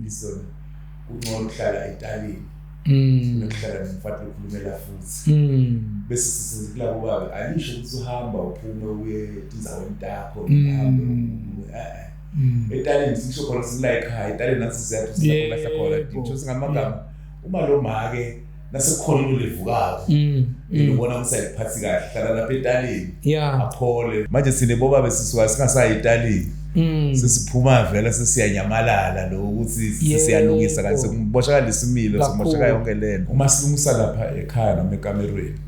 Lisona kungcono ukuhlala etalini kunokuhlala nomfati lokhulumela futhi. Bese sithi kulabo babe alisho ukuthi uhamba uphume uye etindzaweni takho uhambe etalini, sisho khona sila ekhaya etalini nathi siyathi silahla khona ngisho singamagama uma lo make nasekukhona into levukako ngibona ukuthi ayiphathi kahle, hlala lapha etalini aphole. Manje sine bobabe sisuka singasayi etalini, sesiphuma vele sesiyanyamalala lo ukuthi siyalungisa kanti sekumoshakala isimilo, sekumoshaka yonke lento. Uma silungisa lapha ekhaya noma ekamerweni,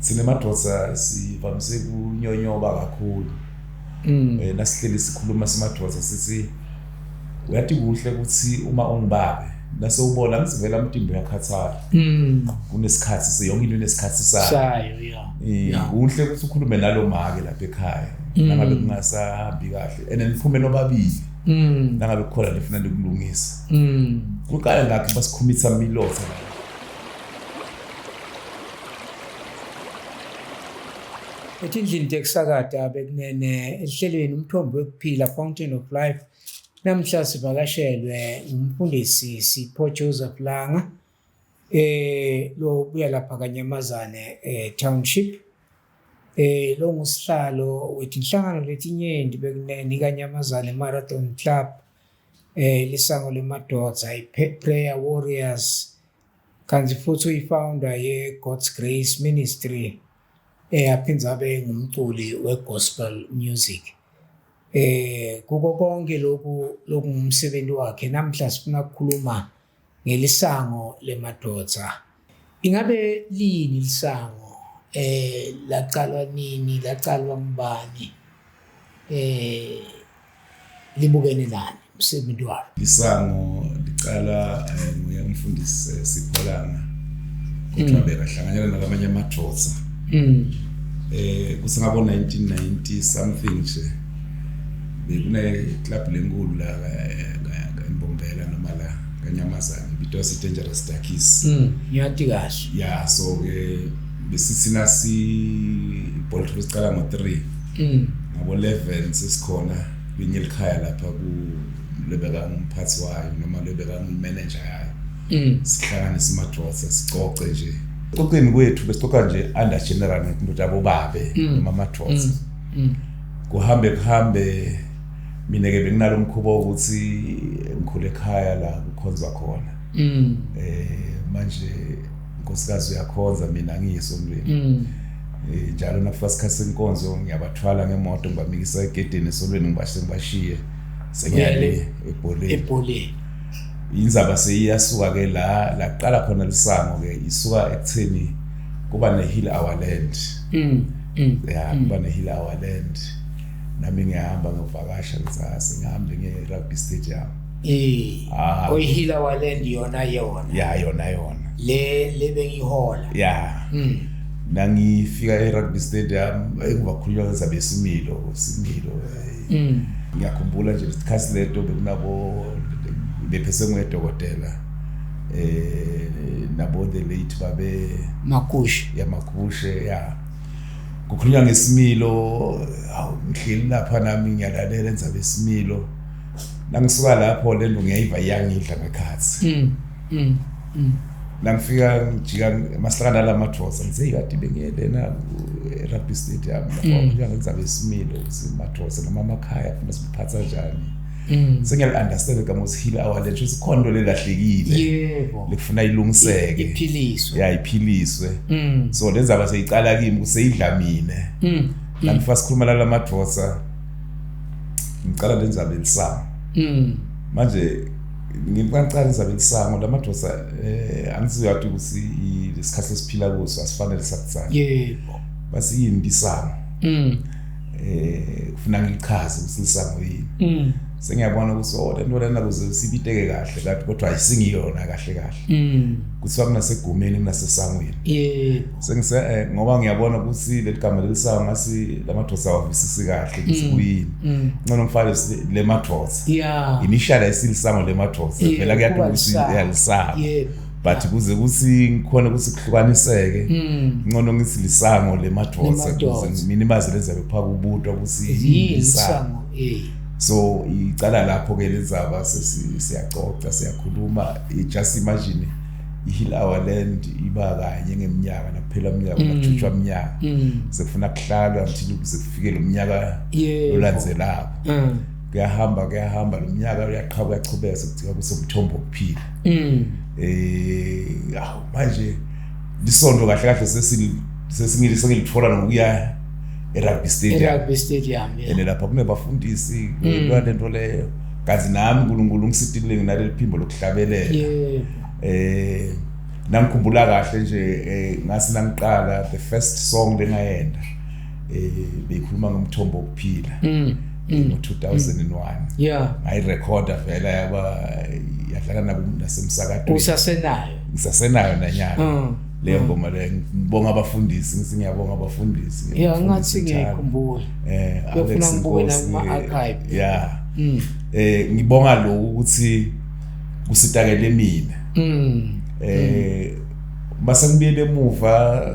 thina madoda sivamise kunyonyoba kakhulu. Nasihleli sikhuluma simadoda sithi uyathi kuhle ukuthi uma ungibabe nase ubona ngisivela umtimba uyakhathala, kunesikhathi seyonke into inesikhathi sayo. Kuhle ukuthi ukhulume nalo make lapha ekhaya nangabe kungasahambi kahle, and niphume nobabili nangabe kukhona lefuna nikulungisa. Kuqala ngakho basikhumitha milotha. Etindlini tekusakata bekunene ehlelweni umthombo wekuphila, Fountain of Life. Namhla sivakashelwe ngumfundisi Sipho Joseph Langa, lo buya lapha kaNyamazane Township, lo ngusihlalo wetinhlangano letinyenti bekunene, iKaNyamazane Marathon Club, lisango lemadvodza, i-Prayer Warriors, kanti futhi uyi-founder ye-God's Grace Ministry, aphindze abe ngumculi we-gospel music. Kuko konke lokhu lokungumsebenzi wakhe, namhla sifuna ukukhuluma ngelisango lemadvodza. Ingabe liyini lisango? Laqalwa nini? Laqalwa ngubani? Libukene nani umsebenzi walo? Lisango licala nguye umfundisi Sipho Langa, kodwa bekahlanganyela nalabanye amadvodza. Kusengabo 1990 something nje, bekune club lenkulu la eMbombela noma la kaNyamazane, ibitwa si Dangerous Duckies. Ngiyati kahle. Yeah, so ke besithi nasi ibhola sicala ngo-3, ngabo 11 sesikhona kwenye likhaya lapha ku lebeka ngumphathi wayo noma lebeka ngumanager yayo. Sihlangane simadvodza sicoce nje. Coceni kwethu besicoca nje under general ngetinto tabobabe noma amadvodza. Kuhambe kuhambe, mina ke benginalo mkhuba ukuthi ngikhule ekhaya la kukhonzwa khona. Manje inkosikazi uyakhonza, mina ngiyisontweni. Njalo nakufika isikhathi senkonzo ngiyabathwala ngemoto, ngibamikisa egedeni esolweni, ngibashe ngibashiye, sengiyale ebholeni. Ebholeni. Indzaba seyiyasuka ke la laqala khona lisango ke, isuka ekutheni kuba ne Heal Our Land. Ya, kuba ne Heal Our Land. Nami ngiyahamba ngiyovakasha, ngithi ngihambe ngiye rugby stadium. Oyi Heal Our Land yona yona. Ya, yona yona. Le bengihola. Ya. Nangifika e rugby stadium engibakhulunywa ngezabe similo, similo. Ngiyakhumbula nje isikhathi leto bekunabo bephese ngwedokotela nabo the late babe Makushe. Ya, Makushe, ya. Kukhulunywa ngesimilo, awu ngihleli lapha nami ngiyalalela endzaba esimilo. Nangisuka lapho lento ngiyayiva iyangidla ngekhathi. Nangifika ngijika masihlangana lamadvodza, ngithi hey, kade bengiyelena e-rugby stadium lapho kukhulunywa ngendzaba esimilo, ukuthi madvodza noma amakhaya funa siphatha kanjani. Sengiyali-understand igama ukuthi Heal Our Land, ukuthi khona into lelahlekile lekufuna ilungiseke, iphiliswe. Ya, iphiliswe. So le ndzaba seyicala kimi kuseyidla mine. Nangifika sikhuluma nala madvodza, ngicala le ndzaba elisango. Manje ngicala indzaba elisango lamadvodza, angiziyathi ukuthi lesikhathi esiphila kuso asifanele sakutsala. Basi yini lisango? Kufuna ngilichaze ukuthi lisango yini. Sengiyabona ukuthi oh, lento lena kuze sibiteke kahle kanti kodwa ayisingiyona kahle kahle. Kuthiwa kunasegumeni kunasesangweni. Sengise ngoba ngiyabona ukuthi leli gama lelisango ngasi lamadvodza awavisisi kahle ukuthi kuyini. Ngcono ngifake le madvodza. Initial ayisilisango le madvodza vela kuyathi ukuthi yalisango. But kuze kuthi ngikhona ukuthi kuhlukaniseke, ngcono ngithi lisango le madvodza kuze minimize lenza bephaka ubutwa ukuthi yini lisango. So icala lapho ke lezaba siyacoca, siyakhuluma. Just imagine, i-Heal Our Land iba kanye ngeminyaka, nakuphela umnyaka, nakuchutshwa umnyaka, sekufuna kuhlalwa until kuze kufike lo mnyaka olandzelako. Kuyahamba, kuyahamba, lo mnyaka uyaqhamuka, uyachubeka, sekuthiwa kusomthombo wokuphila. Awu, manje lisonto kahle kahle sesingili sengilithola nokuya e-rugby stadium. E-rugby stadium, yeah. And lapha kunebafundisi lento leyo, kanti nami uNkulunkulu ngisitile nginaleli phimbo lokuhlabelela. Nangikhumbula kahle nje, ngasi nangiqala, the first song lengayenda beyikhuluma ngomthombo wokuphila ngo-2001. Ngayirekhoda vela, yaba yadlala nasemsakadweni. Usasenayo? Ngisasenayo nanyaka leyo ngoma leyo. Ngibonga abafundisi, ngithi ngiyabonga abafundisi. Yeah, ngathi ngiyayikhumbula. Kuyofuna Alex ngibuke Nkosi, nakuma-archive. Yeah. Ngibonga lokhu ukuthi kusitakele mina. Mase ngibuyele emuva,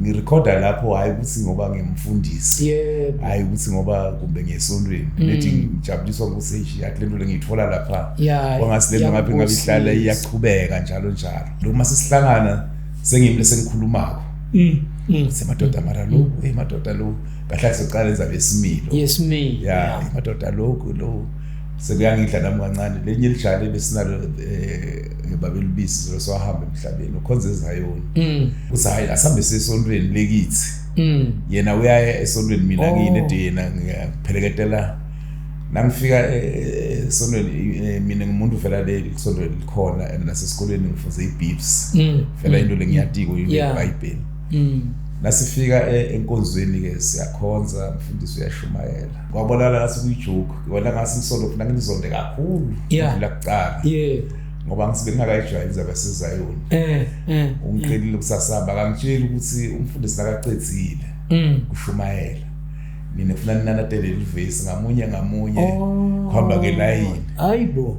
ngirekhoda lapho, hayi ukuthi ngoba ngimfundisi, hayi ukuthi ngoba kumbe ngiyesontweni, lethi ngijabuliswa ukuthi eish, yathi lento lengiyithola lapha, kwangasi lento ngabe ihlala iyachubeka njalo njalo. Lokhu mase sihlangana, sengimi lesengikhulumako, semadoda, mara lo, hey madoda, lo kahle kahle soqala enza besimilo. Yesimilo. Ya, madoda, lokhu lo sekuyangidla nami kancane. Lenye lijale besinalo, babelubisi lo, sowahamba emhlabeni, ukhonza ezayoni, uthi hayi, asambe sesontweni lekithi. Yena uyaya esontweni, mina ngiyinede, yena ngiyapheleketela. Nangifika esontweni, mina ngumuntu vela le isontweni likhona, and nasesikolweni ngifunze i-BIPS, vela into lengiyatiko iBhayibheli. Nasifika enkonzweni ke, siyakhonza, umfundisi uyashumayela, kwabonakala ngathi kuyi-joke, wena ngasi ngisolo funa ngilizonde kakhulu ukudlula kuqala, ngoba ngisibe ngingakayijwayeli indaba yasezayoni. Ungiqhelile kusasaba, akangitsheli ukuthi umfundisi nakacedzile kushumayela, mina kufuna ninanatele livesi ngamunye ngamunye, kuhamba ngelayini. Hayibo.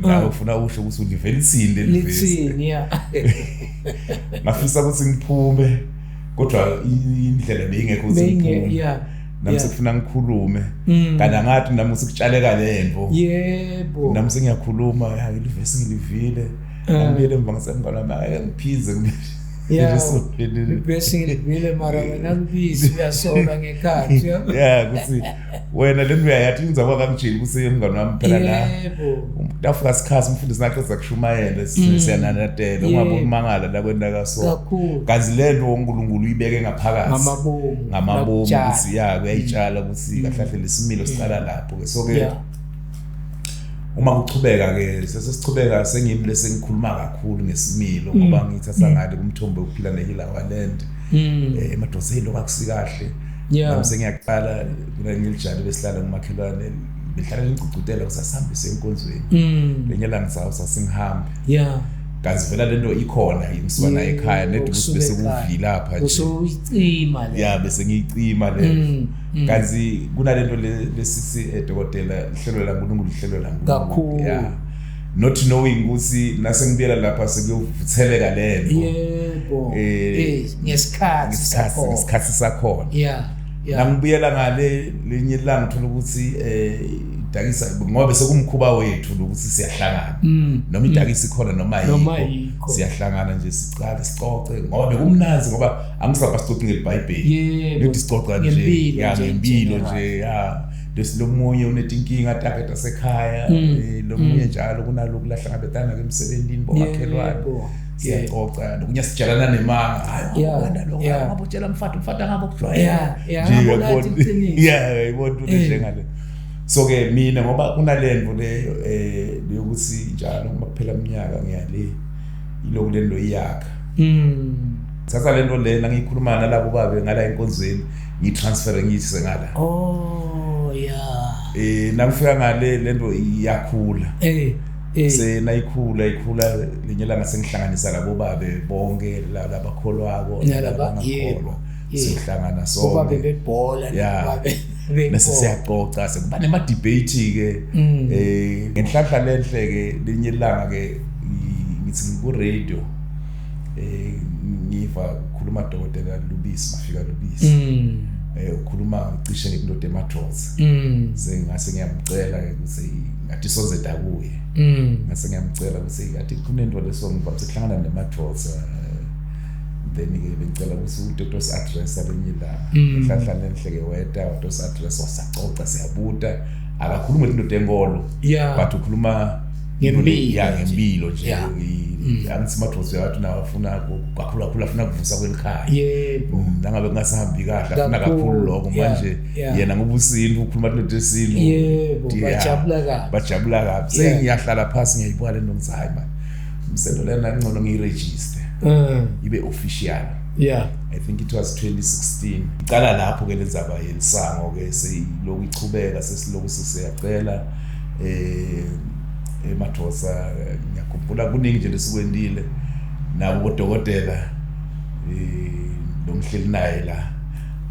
Nawe ufuna usho ukuthi ulive lithini leli vesi. Lithini, ya. Ngafisa ukuthi ngiphume, kodwa indlela beyingekho ukuthi ngiphume. Nami sekufuna ngikhulume, kanti angathi nami ukuthi kutshaleka lento. Nami sengiyakhuluma, ya, ilivesi ngilivile. Ngibuyele emva, ngisemngane wami, ake ngiphize. Bese ngilivile, mara wena Lubisi uyasola ngekhathi. Ya, ukuthi wena le nto uyayathi inzaba kangitsheli ukuthi umngane wami phela la tafika isikhathi umfundisi naqeda kushumayela, siyananatela, ungabe umangala la kwenta kaso. Kakhulu. Kanti le nto uNkulunkulu uyibeke ngaphakathi ngamabomu. Ngamabomu. Nakutshala. Ukuthi ya, kuyayitshala ukuthi kahle kahle lesimilo siqala lapho ke. So ke uma kuchubeka ke, sesesichubeka, sengimi lesengikhuluma kakhulu ngesimilo, ngoba ngithatha ngale kumthombo wokuphila ne-Heal Our Land, emadoseni lokho akusikahle. Nami sengiyaqala kunangelijali besihlala ngumakhelwane, behlala lingcugcutela ukuthi asihambe enkonzweni. Lenye langa sawo sasingihambe, kanti vela lento ikhona, ngisuka nayo ekhaya, nedi ukuthi Ukusuka bese ekhaya. kuvilapha nje. Usuyicima le. Ya, bese ngiyicima le. Kanti kunalento lesithi, dokotela, ihlelo laNkulunkulu, ihlelo laNkulunkulu. Kakhulu. Yeah, not knowing ukuthi nasengibuyela lapha sekuyovutheleka lento. Ngesikhathi ngesikhathi sakhona. Ngesikhathi sakhona. Nangibuyela ngale linye ilanga, uthola ukuthi idakisa, ngoba bese kumkhuba wethu lokuthi siyahlangana, noma idakisa ikhona noma Noma ayikho, ayikho. siyahlangana nje, sicale sicoce, ngoba bekumnanzi, ngoba angisapha sicoce ngelibhayibheli, lethi sicoca nje Ngempilo ya nje, ngempilo general. nje, ya, lesi lomunye unetinkinga takhe tasekhaya, lomunye njalo kunaloku lahlangabetana emsebenzini, bomakhelwane. Siyacoca nokunye, sijalana nemanga, hayi, wena lo ngabe utshela mfati, umfati angabe ukujwayela. Yeah, Nje, ngabe uyakubona. ulathi iqiniso. Yeah, uyayibona into njengale. So ke mina, ngoba kunalento leyo leyokuthi njalo uma kuphela iminyaka ngiyale, iloku lento iyakha, thatha lento lena ngiyikhuluma nalabo babe ngala enkonzweni, ngiyitransfer, ngiyise ngala. Oh yeah. Nangifika ngale, lento iyakhula. Senayikhula, ikhula, linye langa sengihlanganisa labo babe bonke, labakholwako Nalaba- nalabangakholwa. Yebo. Siyohlangana Kuba sonke. bebebhola nababe Bese siyaxoxa, sekuba nema-debate ke. Ngenhlanhla lenhle ke, linye ilanga ke, ngithi ngiku-radio, ngiva kukhuluma dokotela Lubisi, Mafika Lubisi. Ukhuluma cishe ngekundoda emadoda. Sengase ngiyamcela ke ukuthi ngathi sozeda kuye. Ngase ngiyamcela ukuthi ngathi kunento leso ngivamise kuhlangana nemadoda, then ke bengicela ukuthi uDr address alenye la enhlanhla lenhle ke weta uDr address wasacoca siyabuta. Akakhuluma indoda enkolo, but ukhuluma ngempilo. Ya, ngempilo nje. Angithi madoda uyathi nawo afuna kakhulu kakhulu, afuna kuvusa kwelikhaya. Nangabe kungasahambi kahle afuna kakhulu lokho. Manje yena ngoba usintu ukhuluma indoda esintu. Bajabula kabi. Bajabula kabi. Sengiyahlala phasi ngiyayibuka lento, ngithi hayi man, umsendo lena ngcono ngiyiregister ibe official. I think it was 2016 icala lapho ke lenzaba yelisango ke seyiloku ichubeka, sesiloku sesiyacela emadosa. Ngiyakhumbula kuningi nje lesikwendile nabo bodokotela lo mhleli naye la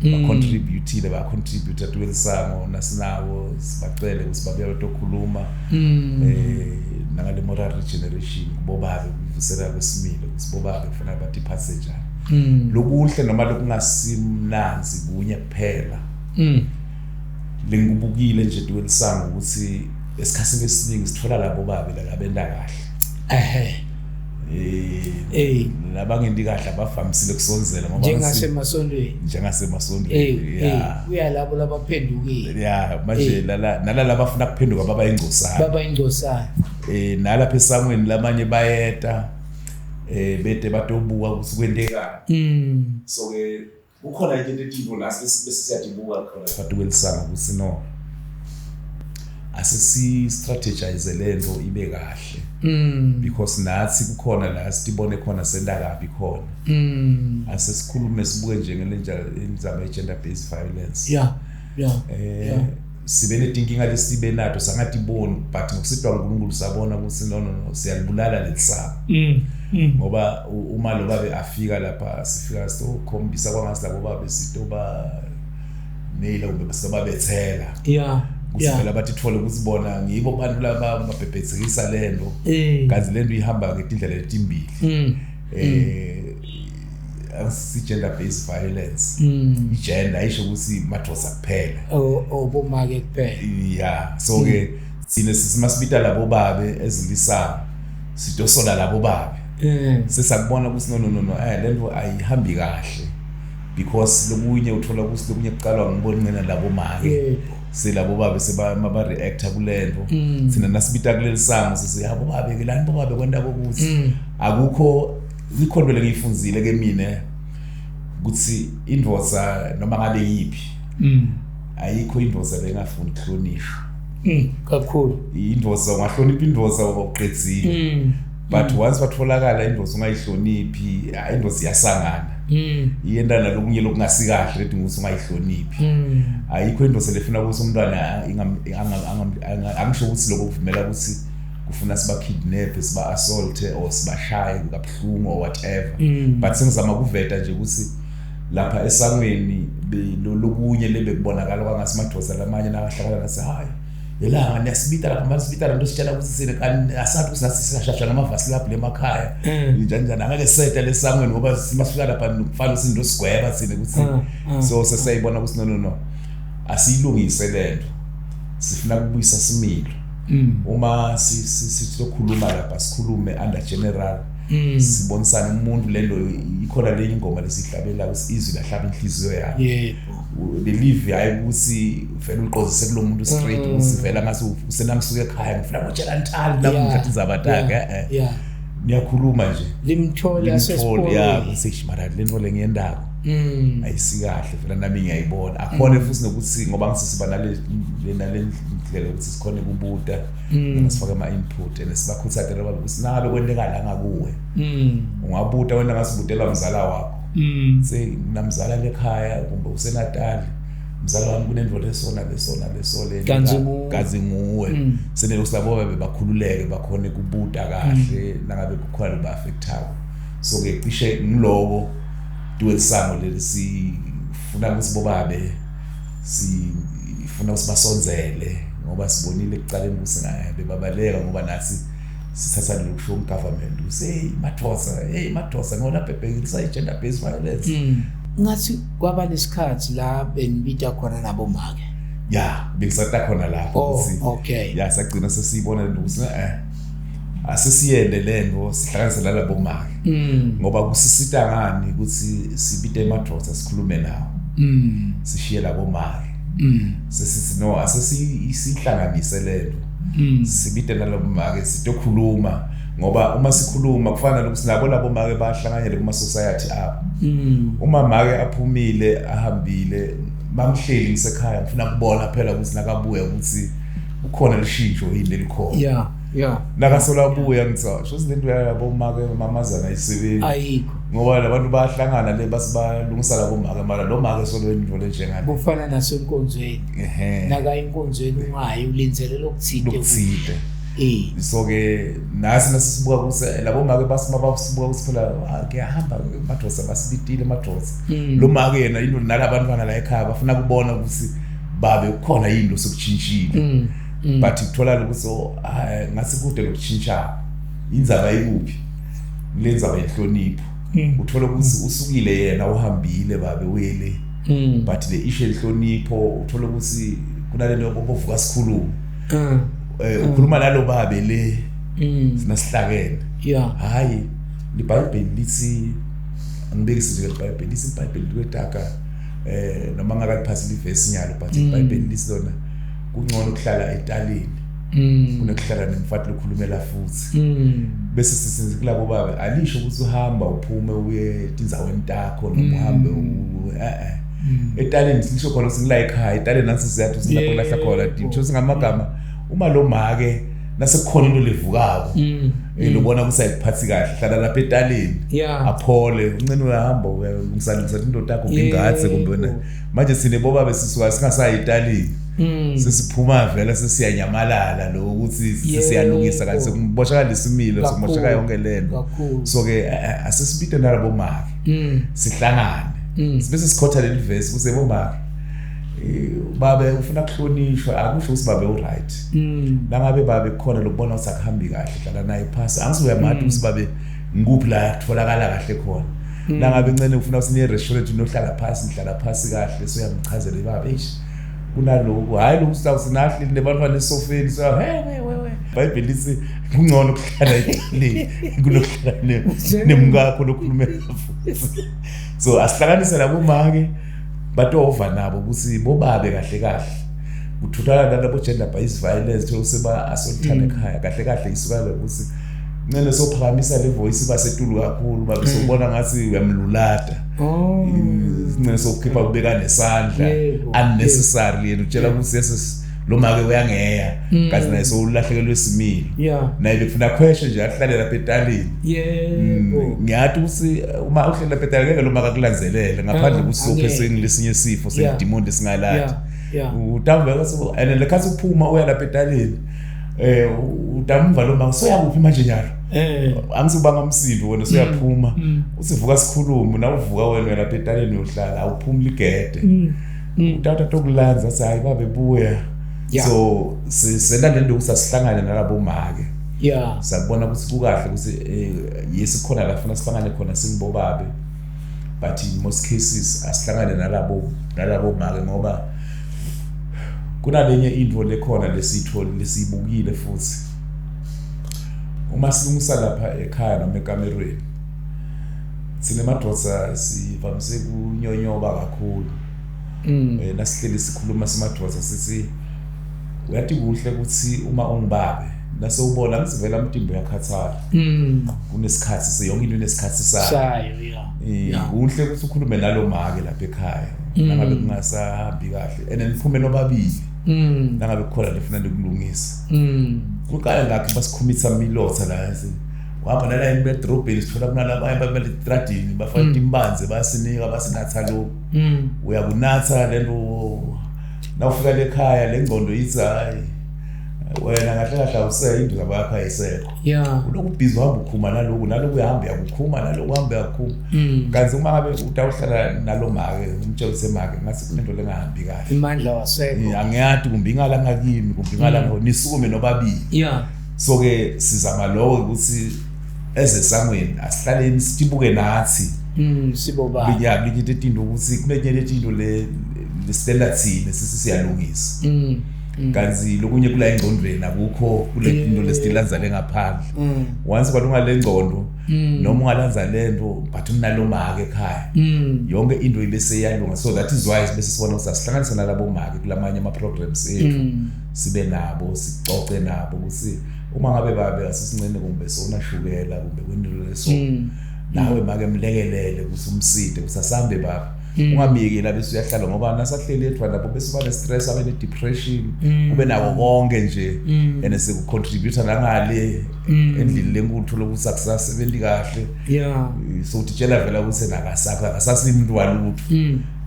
bacontributile, bacontribute tuwelisango nasinawo sibacele ukuthi babuye batokhuluma nangale moral regeneration kubobabe, kuvusela kwesimilo ukuthi bobabe kufanele batiphathe njani. Lokuhle noma lokungasimnanzi kunye kuphela lengikubukile nje tuwelisango ukuthi esikhathini esiningi sithola labo babe labenda kahle. Labangenti kahle abavamisile kusonzela ngoba njengasemasontweni. Njengasemasontweni, ya. Kuya labo labaphendukile. Ya, manje lala nalala abafuna kuphenduka baba ingcosana. Baba ingcosana. Nalapha esangweni lamanye bayeta bede batobuka ukuthi kwentekani. So ke kukhona into etinto la bese siyadibuka khona phakathi kwelisango ukuthi no, asisi strategize lento ibe kahle because nathi kukhona la sibone khona senta kabi khona. Asesikhulume sibuke nje ngelenja indzaba ye gender based violence. Sibe netinkinga lesibe nato sangatiboni, but ngokusitwa uNkulunkulu sabona ukuthi no, no, no, siyalibulala lelisango ngoba uma lo babe afika lapha sifika sokhombisa kwangathi labo babe sitoba neyila kumbe sitobabethela ukuthi phela bathi thole ukuthi bona ngibo bantu laba babhebhethekisa lento, kanti lento ihamba ngetindlela letimbili. Angisi gender based violence, igender ayisho ukuthi madoda kuphela. Oh, obomake kuphela. Yeah, so ke sine simasibita labo babe ezilisango sitosola labo babe. Sesakubona ukuthi no, no, no, no, lento ayihambi kahle because lokunye uthola ukuthi lokunye kuqalwa ngibonqena labo make. Selabo babe seba maba reacta kulento, thina nasibita kuleli sango sisi yabo babe ke lani bobabe kwenta kokuthi akukho ikhonto lengiyifunzile ke mina ukuthi indoda noma ngabe yiphi ayikho indoda lengafuni ukuhlonishwa. Kakhulu. Indoda ungahlonipha indoda uqedzile, but once watholakala indoda ungayihloniphi, ah, indoda iyasangana, iyenta nalokunye lokungasikahle lethi ukuthi ungayihloniphi. Ayikho indoda lefuna ukuthi umntwana angisho ukuthi lokho kuvumela ukuthi kufuna siba kidnap, siba assault or sibashaye kabuhlungu or whatever, but sengizama kuveta nje ukuthi lapha esangweni lokunye lebe kubonakala kwangathi madoda lamanye nakahlakala nathi hayi yelanga niyasibita lapha manje sibita lento sitshela ukuthi sine kanti asathi ukuthi nathi singashashwa ngamavasi lapha lemakhaya njani njani, angeke seta lesangweni ngoba masifika lapha kufanele sindo sigweba thina ukuthi so sesiyayibona ukuthi no, no, no, asiyilungise lento, sifuna kubuyisa similo. Uma sizokhuluma lapha sikhulume under general, sibonisane umuntu lento ikhona lenye ingoma lesihlabela ukuthi izwi lahlaba inhliziyo yakhe. Lelivi hayi ukuthi vele uliqozise kulo muntu straight ukuthi vele ngathi usenangisuka ekhaya ngifuna ukutshela nthali namuhla tindzaba takhe niyakhuluma nje. Limthole limthole ya asesiporweni. Ukuthi mara lento lengiyendako ayisikahle vele nami ngiyayibona akhona futhi nokuthi ngoba ngisisiba nale nale ndlela ukuthi sikhone kubuta noma sifake ama-input and sibakhuthaze laba ukuthi nangabe kwenteka la ngakuwe ungabuta wena ngasibutela mzala wakho se namzala lekhaya kumbe usenatali mzala wami kunento lesona lesona lesole. Kanzi nguwe. Kanzi nguwe senele ukuthi labo babe bakhululeke bakhone kubuta kahle nangabe kukhona ba-affectako. So ke cishe ngiloko tuwelisango leli sifuna ukuthi bobabe sifuna ukuthi basonzele ngoba sibonile ekucaleni ukuthi ngaye bebabaleka ngoba nathi sithatha lolu kusho government ukuthi hey madoda, hey madoda ngona bhebhekisa i-gender based violence. Ngathi kwaba nesikhathi la benibita khona nabomake. Ya, bengisata khona lapho. Oh, okay. Ya, sagcina sesiyibona lento ukuthi asisiyende lento, sihlanganise nalabo make. Ngoba kusisita ngani ukuthi sibite emadvodza sikhulume nawo? Sishiye labo make. Sesithi no, asesihlanganise lento. Sibite nalabo make sitokhuluma, ngoba uma sikhuluma kufana nokuthi nabo labo make bahlanganyele kuma society abo. Uma make aphumile ahambile, bamhleli ngisekhaya, ngifuna kubona phela ukuthi nakabuya ukuthi kukhona lishintsho yini lelikhona. Yeah. Nakasola abuya ngithi sho lento yabo make mamazana ayisebenzi. Ayikho. Ngoba labantu bayahlangana le basibalungisa labo make, mara lo make solo into lenjengale. Kufana nasenkonzweni. Naka enkonzweni ungayi ulindzele lokuthile. Lokuthile. So ke nasi nasisibuka ukuthi labo make basibuka ukuthi phela kuyahamba madoda basibitile madoda. Lo make yena into nalabantwana la ekhaya bafuna kubona ukuthi babe kukhona yini sokuchintshile. But kuthola ukuthi ngathi kude lokutshintsha. Indzaba ikuphi? Lendzaba yenhlonipho. Uthola ukuthi usukile yena uhambile babe uyele. But le issue yenhlonipho uthola ukuthi kunalento bovuka sikhuluma. Ukhuluma nalo babe le sinasihlakene. Yeah. Hayi iBhayibheli lithi, angibekise nje iBhayibheli lithi, iBhayibheli likwetaka noma ngakaliphasi livesi nyalo, but iBhayibheli lithi lona kungcono ukuhlala etalini kunokuhlala nemfati lokhulumela futhi. Bese sisenze kulabo baba alisho ukuthi uhamba uphume uye etindzaweni takho noma uhambe etalini, sisho khona singila ekhaya etalini nansi siyathi silapho lahla khona ditho singamagama. Uma lo make nasekukhona into levukako lobona ukuthi ayikuphathi kahle, hlala lapha etalini aphole uncane, uyahamba uyalungisa into takho ngingathe kumbe wena. Manje sine bobabe sisuka singasayi etalini, sesiphuma vele sesiyanyamalala lo ukuthi sesiyalungisa kanti sekumoshakala isimilo, sekumoshakala yonke lento. So ke asesibite nalabo make sihlangane sibe sikhotha leli verse ukuthi bomake babe ufuna kuhlonishwa, akusho ukuthi babe uright. Nangabe babe kukhona lokubona ukuthi akuhambi kahle, hlala naye phasi, angizuyamati ukuthi babe ngikuphi la kutholakala kahle khona. Nangabe incane ufuna ukuthi niye restaurant nohlala phasi, nihlala phasi kahle, so uyamchazela baba eish kunaloko, hayi lokhu sinahleli nebantwana esofeni so hey we iBhayibheli lithi kungcono ukuhlala etalini kunokuhlala nemkakho lokhulumela futhi. So asihlanganise labo make batova nabo ukuthi bobabe kahle kahle kuthuthana nalabo gender based violence thola seba asolithana ekhaya kahle kahle isuka lokuthi ncane sophakamisa le voice basetulu kakhulu babe sobona ngathi uyamlulata. Ncane sokukhipha ubeka nesandla unnecessary, yena utshela ukuthi yes lo make uyangeya kanti naye sowulahlekelwe isimilo. Naye bekufuna question nje ahlale lapha etalini. Yebo. Ngiyathi ukuthi uma uhleli lapha etalini ngeke lo make akulandzelele ngaphandle kusophe sengilesinye isifo sedemon lesingalati. Utawuveka so and lekhathi uphuma uya lapha etalini utamva lo make soyakuphi manje nyalo? Angisubanga umsindo wena soyaphuma. Usivuka sikhulume nawuvuka wena lapha etalini uyohlala awuphumi ligede. Utata tokulanza athi hayi babe buya. So sisenda lento ukuthi asihlangane nalabo make. Sakubona ukuthi kukahle ukuthi yesikhona la funa sihlangane khona singibobabe, but in most cases asihlangane nalabo make ngoba kunalenye into lekhona lesiyithole lesiyibukile futhi uma silungisa lapha ekhaya noma ekamerweni sine madoda sivamise kunyonyoba kakhulu. Nasihleli sikhuluma simadoda sithi uyathi kuhle ukuthi uma ungibabe nasewubona ngisivela umtimbo uyakhathala. Kunesikhathi seyonke into inesikhathi sayo. Kuhle ukuthi ukhulume nalo make lapha ekhaya nangabe kungasahambi kahle and niphume nobabili nangabe kukhona lefuna ukulungisa. Kuqala ngakho basikhumitha milotha la wahamba nala edrobheni sithola kunalabanye babeletradini bafaka imbanze bayasinika basinatha lokhu. Uyakunatha lento nawufika lekhaya lengcondo ithi hayi wena kahle kahle awuseyo indaba yakho ayisekho. Ulokhu ubhizi uhamba ukhuma naloku naloku uyahamba uyakukhuma naloku uhamba uyakukhuma. Kanti uma ngabe utawuhlala nalo make umtshela ukuthi make ngathi kunento lengahambi kahle. Imandla wasekho. Angiyati kumbe ingala ngakimi kumbe ingala nisukume nobabili. So ke sizama lokho ukuthi ezesangweni asihlaleni sibuke nathi. Sibo ba. Linya linye into ukuthi kunenye into le lesitela thina sisi siyalungisa. Kanti lokunye kula engqondweni akukho kule into lesitilanza le ngaphandle. Once kwalunga le ngqondo noma ungalanza lento but unalo make ekhaya. Yonke into ibe seyalunga. So that is why bese sibona ukuthi asihlanganise nalabo make kulamanye ama programs ethu. Sibe nabo sicoce nabo ukuthi uma ngabe babe asisincane kumbe sonashukela kumbe kwento leso nawe make mlekelele ukuthi umside ukuthi asambe baba ungamyeki la bese uyahlala ngoba nasahleli edwa lapho bese uba ne-stress abe ne-depression ube nako konke nje and sekucontributor nangale endlini lenkulu thola ukuthi akusasebenzi kahle. So utitshela vela ukuthi akasasimuntu walutho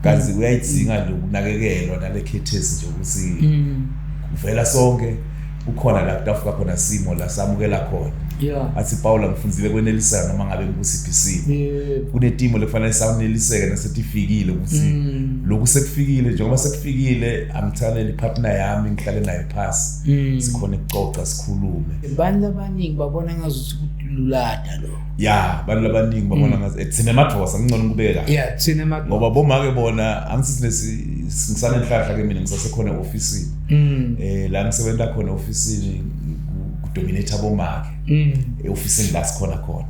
kanti uyayidzinga lokunakekelwa nale khethesi nje ukuthi kuvela sonke kukhona la kutafika khona simo la samukela khona. Athi Paula ngifunzile kweneliseka noma ngabe ngikusiphi isimo. Kunetimo lekufanele saneliseke nasetifikile ukuthi lokhu sekufikile njengoba sekufikile angithalele ipartner yami ngihlale naye phasi sikhona ukucoca sikhulume. Abantu abaningi babona ngazuthi kululada lo. Ya, abantu abaningi babona ngazi thina emadvosa ngcono kubeke kahle. Yeah, thina emadvosa. Ngoba bomake bona angithi ngisanenhlahla ke mina ngisasekhona eofisini. La ngisebenza khona eofisini kudominate abomake. Eofisini la sikhona khona.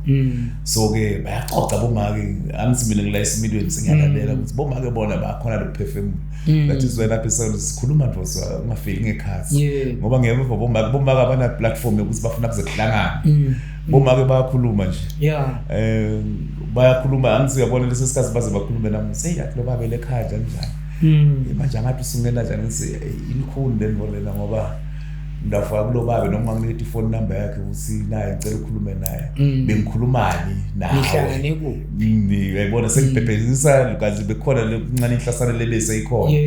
So ke bayaxoxa bomake angithi mina ngila esimilweni sengiyalalela ukuthi bomake bona bakhona lokuphefumula. That is why lapha sikhuluma ndosa ungafiki ngekhathi. Ngoba ngiyeva bomake abana platform yokuthi bafuna kuze kuhlangane. Bomake bayakhuluma nje. Yeah. Bayakhuluma angithi uyabona lesi sikhathi baze bakhulume nami seyathi lo babe lekhaya kanjani. Manje angathi usungena njani ngithi ilikhulu lento lena ngoba ndafaka kulo babe noma nginika ifone number yakhe ukuthi naye ngicela ukukhulume naye. Bengikhulumani nawe. Nihlangane kuphi? Uyayibona sengibhebhezisa kanti bekhona lokuncane inhlasana lebese ikhona.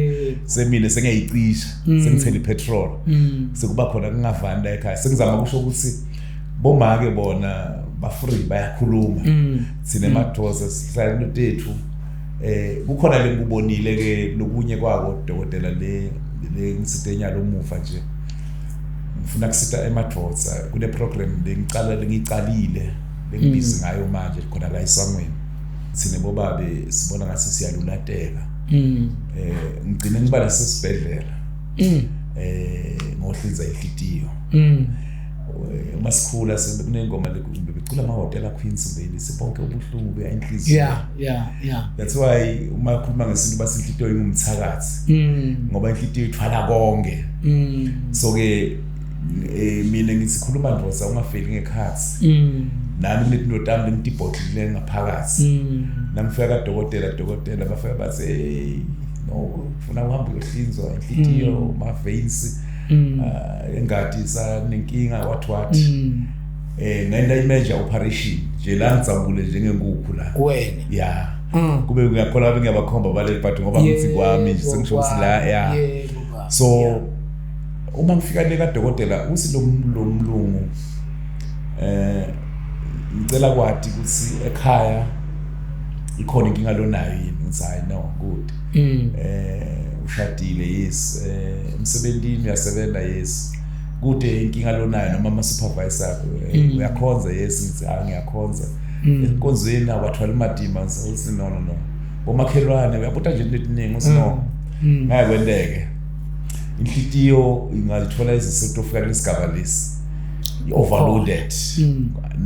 Semine sengiyayicisha sengithela ipetrol. Sekuba khona kungavani la ekhaya. Sengizama kusho ukuthi bomake bona ba free bayakhuluma. Sine madosa sihlala notethu. Kukhona lengubonile ke lokunye kwako dokotela le ngisitenya lomuva nje. Ngifuna kusita emadvodza kule program lengicala lengicalile lengibhizi ngayo manje khona la esangweni. Sine bobabe sibona ngathi siyalulateka. Ngigcine ngiba lasesibhedlela. Ngohlinza inhlitiyo. Uma sikhula sekunengoma becula amahhotela Queens mbili sibonke ubuhlungu buya inhliziyo. Yeah. That's why uma ukhuluma ngesintu bathi inhlitiyo ingumthakathi. Ngoba inhlitiyo ithwala konke. So ke mina ngisikhuluma ndosa ungafeli ngekhathi. Nami kunetinto tami lengitibhodlile ngaphakathi. Nangifika kadokotela bafika bathi hey no ufuna uhambe uyohlinzwa inhlitiyo ma veins engadi sanenkinga what ngenda i-major operation nje la ngitsambule njengenkukhu la wena. Yeah. Kube ngiyakholwa ngiyabakhomba baleli but ngoba ngithi kwami nje sengisho ukuthi la yeah. So uma ngifika le kadokotela uthi lo mlungu ngicela kwathi ukuthi ekhaya ikhona inkinga lonayo yini ngithi hayi no good. Ushadile yes, emsebenzini uyasebenza yes, kude inkinga lonayo noma ama supervisor uyakhonza yes, ngithi hayi ngiyakhonza enkonzweni abathwala imadima ngithi no no no bomakhelwane uyabuta nje into eningi uthi no ngeke kwenteke inhlitiyo ingazithola izisinto ofika lesigaba lesi overloaded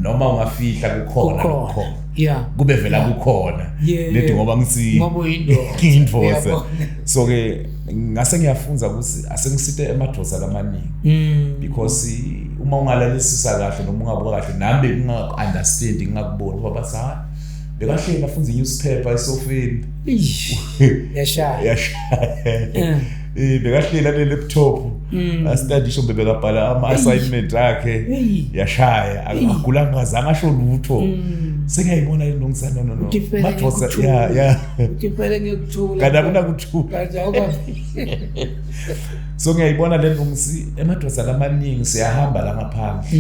noma ungafihla kukhona kukhona. Yeah. Kube vela kukhona ledi ngoba ngithi ngoba uyindoda. So ke ngase ngiyafunza ukuthi asengisite emadosa lamaningi because uma ungalalisisa kahle noma ungabuka kahle nami nginga understand ngingakuboni ngoba bathi ha bekahleli afunza i-newspaper esofeni. Yashaya. Bekahleli ane laptop asitadisho bebekabhala ama assignment akhe yashaya akagulanga azange asho lutho. Sengiyayibona le nongisana no no madosa yeah utifele ngekuthula kanti akunakuthula. So ngiyayibona le ngisi emadosa lamaningi siyahamba la ngaphandle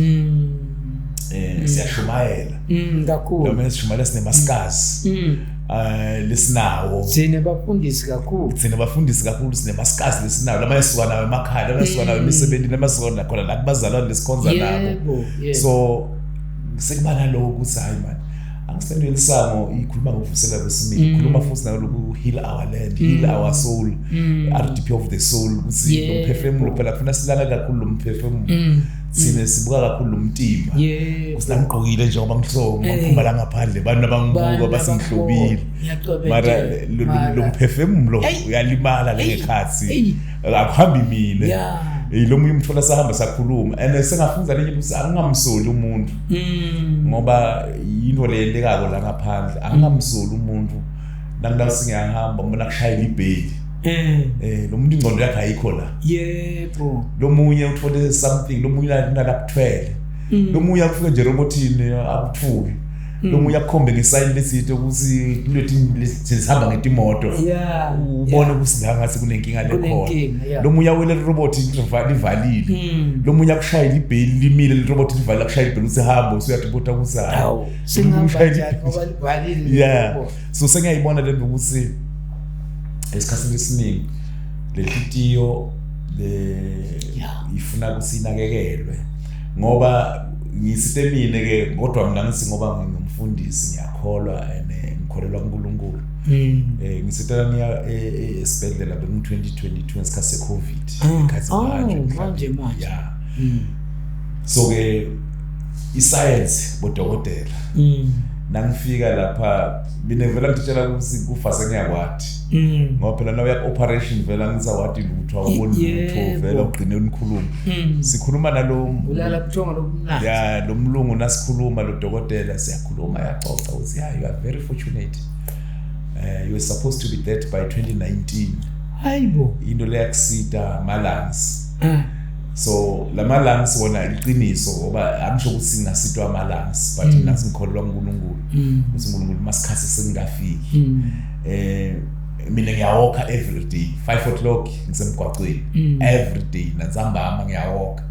siyashumayela kakhulu noma sishumayela sinemasikazi lesinawo sine bafundisi kakhulu sinemaskazi lesinawo lama esuka nawo emakhaya lama esuka nawo emisebenzini lama esuka nakhona la kubazalwane lesikhonza nabo. So sekuba naloko ukuthi hayi man Angisendele lisango ikhuluma ngokuvusela kwesimilo, ikhuluma futhi naloku heal our land, heal our soul, RDP of the soul, ukuthi lo mphefumulo phela kufuna silale kakhulu lo mphefumulo. Sine sibuka kakhulu lo mtimba. Usinangigqokile njengoba ngihlobo ngiphuma la ngaphandle abantu abangibuka basengihlobile. Mara lo mphefumulo uyalimala lengekhathi. Akuhambi mina. Lo munye umthola sahamba sakhuluma and sengafunza lenye ukuthi angingamsoli umuntu. Ngoba into le yendekako la ngaphandle angingamsoli umuntu. Nangila singiyahamba mbona kushayela ibheli. Lo muntu ingqondo yakhe ayikho la. Yebo. Lo munye uthole something, lo munye nalakuthwele. Lo munye akufike nje robothini akuthuki. Lo munye akukhombe ngesayini lesitho ukuthi into zihamba ngetimoto. Ubone ukuthi la ngathi kunenkinga lekhona. Lo munye awele robot livalile. Lo munye akushayela ibheli limile le robot livalile akushayela ibheli uthi hamba usuyatibota ukuthi hawu. Singahamba njani ngoba livalile. Yeah. So sengiyayibona lento ukuthi esikhathini esiningi lenhlitiyo le ifuna ukuthi inakekelwe ngoba ngisite mina ke kodwa mina ngithi ngoba ngingumfundisi ngiyakholwa and ngikholelwa kuNkulunkulu. Ngisitela ngiya esibhedlela bengu 2022 ngesikhathi seCovid ngesikhathi manje manje. Yeah. So ke iscience bodokotela. Nangifika lapha mina vela ngitshela ukuthi kufa sengiyakwathi. Ngoba phela nawe uya operation vela ngisawati lutho awuboni lutho vela ugcine unikhuluma. Sikhuluma nalo ulala buthongo lobumnandi. Yeah, lo mlungu nasikhuluma lo dokotela siyakhuluma yaxoxa uthi yeah, you are very fortunate. You were supposed to be dead by 2019. Hayibo. Into leyakusita ama-lungs. So lama lungs wona iqiniso ngoba angisho ukuthi singasitwa ama lungs but mina ngikholelwa kuNkulunkulu ukuthi uNkulunkulu masikhathi sengingafiki. Mina ngiyawalka every day 5 o'clock ngisemgwaqweni every day nansambama ngiyawalka.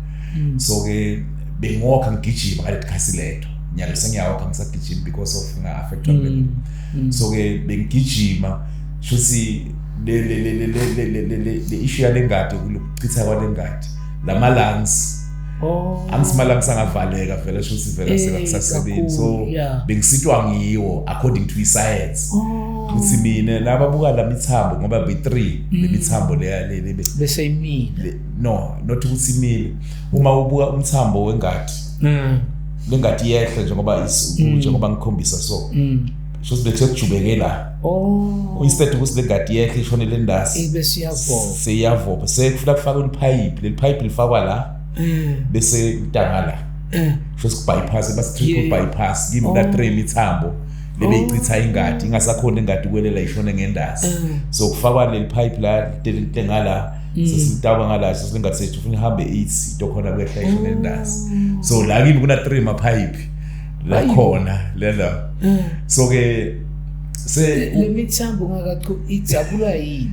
So ke bengiwalka ngigijima ngalesikhathi letho nyalo sengiyawalka ngisagijima because of nga affected. So ke bengigijima shuthi le le le le le le issue yalengadi ukuchitha kwalengadi lama lungs angisimala ngisangavaleka vele shuthi vele sekakusasebenzi. So bengisitwa ngiwo according to science ukuthi mina lababuka lamithambo ngoba be3 lemithambo leya le bese imile no not ukuthi imile uma ubuka umthambo wengadi lengadi yehle njengoba njengoba ngikhombisa so shuthi bethe kujubeke la instead ukuthi lengadi yehle ishone lendasi bese iyavopha seyiyavopha sekufuna kufaka ipipe leli pipe lifakwa la bese intanga la shuthi bypass basi triple bypass kimi la 3 imithambo lebe ichitha ingadi ingasakhona ingadi kwelela ishone ngendasi. So kufakwa leli pipe la ngala sesitaba ngala sesingathi sethu ufuna ihambe 8 into khona kwehla ishone ngendasi. So la kimi kuna 3 ma pipe la khona lela. So ke se le mithambo ngakachu idzabula yini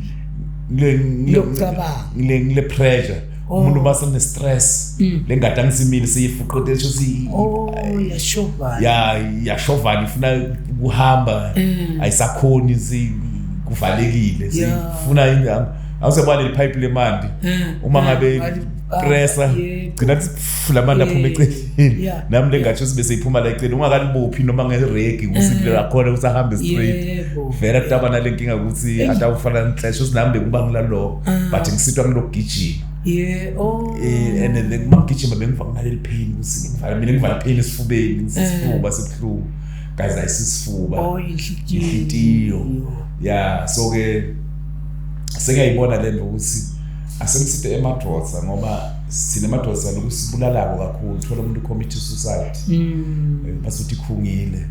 le ngile pressure umuntu base ne stress lengadi angisimile seyifuqote shuthi yashovana yashovana ifuna ukuhamba ayisakhoni kuvalekile sifuna awusebona le pipe lemandi uma ngabe pressa gcina kuthi lamandi aphuma eceleni nami lengathi sibe seyiphuma la eceleni ungakalibophi noma ngeregi ukuthi akhona ukuthi ahambe straight vele kutaba nalenkinga ukuthi atawufana nenhlesho sinami bekuba ngilalo but ngisitwa ngilokugijima. And then mangigijima bengiva kunaleli pain ukuthi ngivala mina ngivala pain esifubeni isifuba sibuhlungu guys ayisisifuba inhlitiyo. Yeah, so ke sengiyayibona lento ukuthi asengisite emadvodza ngoba sinemadoda lokusibulalako kakhulu uthola umuntu commit suicide basuthi ikhungile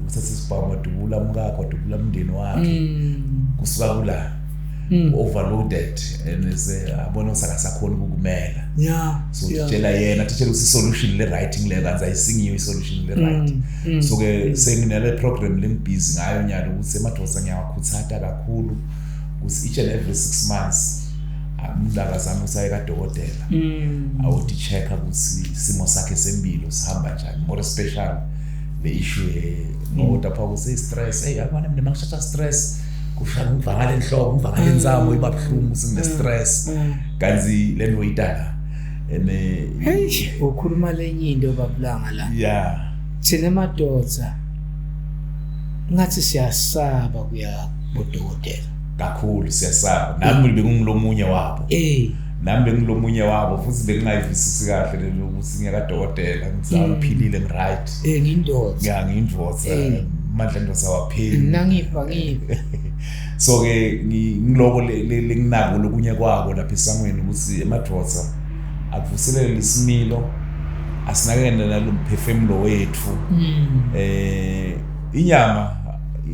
uthatha isibhamu wadubula umkakhe wadubula umndeni wakhe kusuka kula overloaded and se abona usakasakhona ukukumela. So tshela yena tshela ukuthi solution le writing le kanzi ayisingiyo isolution le right. So ke senginale program lengibhizi ngayo nyalo ukuthi emadoda ngiyawakhuthata kakhulu ukuthi each and every 6 months umuntu akazame usaye kadokotela awuthi check ukuthi isimo sakhe sempilo sihamba njani, more special le issue ngoba lapha kuse stress hey yabona mina mangishasha stress kushaya ngivakala enhloko ngivakala insamo iba buhlungu sine stress kanzi lento itala ene hey ukhuluma lenye into babulanga la. Yeah. Thina madoda ngathi siyasaba kuya bodokotela. Kakhulu siyasaba. Nami bengingulomunye wabo. Nami bengilomunye wabo futhi bengingayivisisi kahle lelo ukuthi ngiyakadokotela, ngithi ngiphilile, ngi-right. Ngiyindoda. Ya, ngiyindoda. Amandla endoda awapheli. Nangifa ngifa. So ke ngiloko lenginako lokunye kwako lapha esangweni ukuthi emadoda akuvuselele isimilo, asinakekele nalomphefumulo wethu. Inyama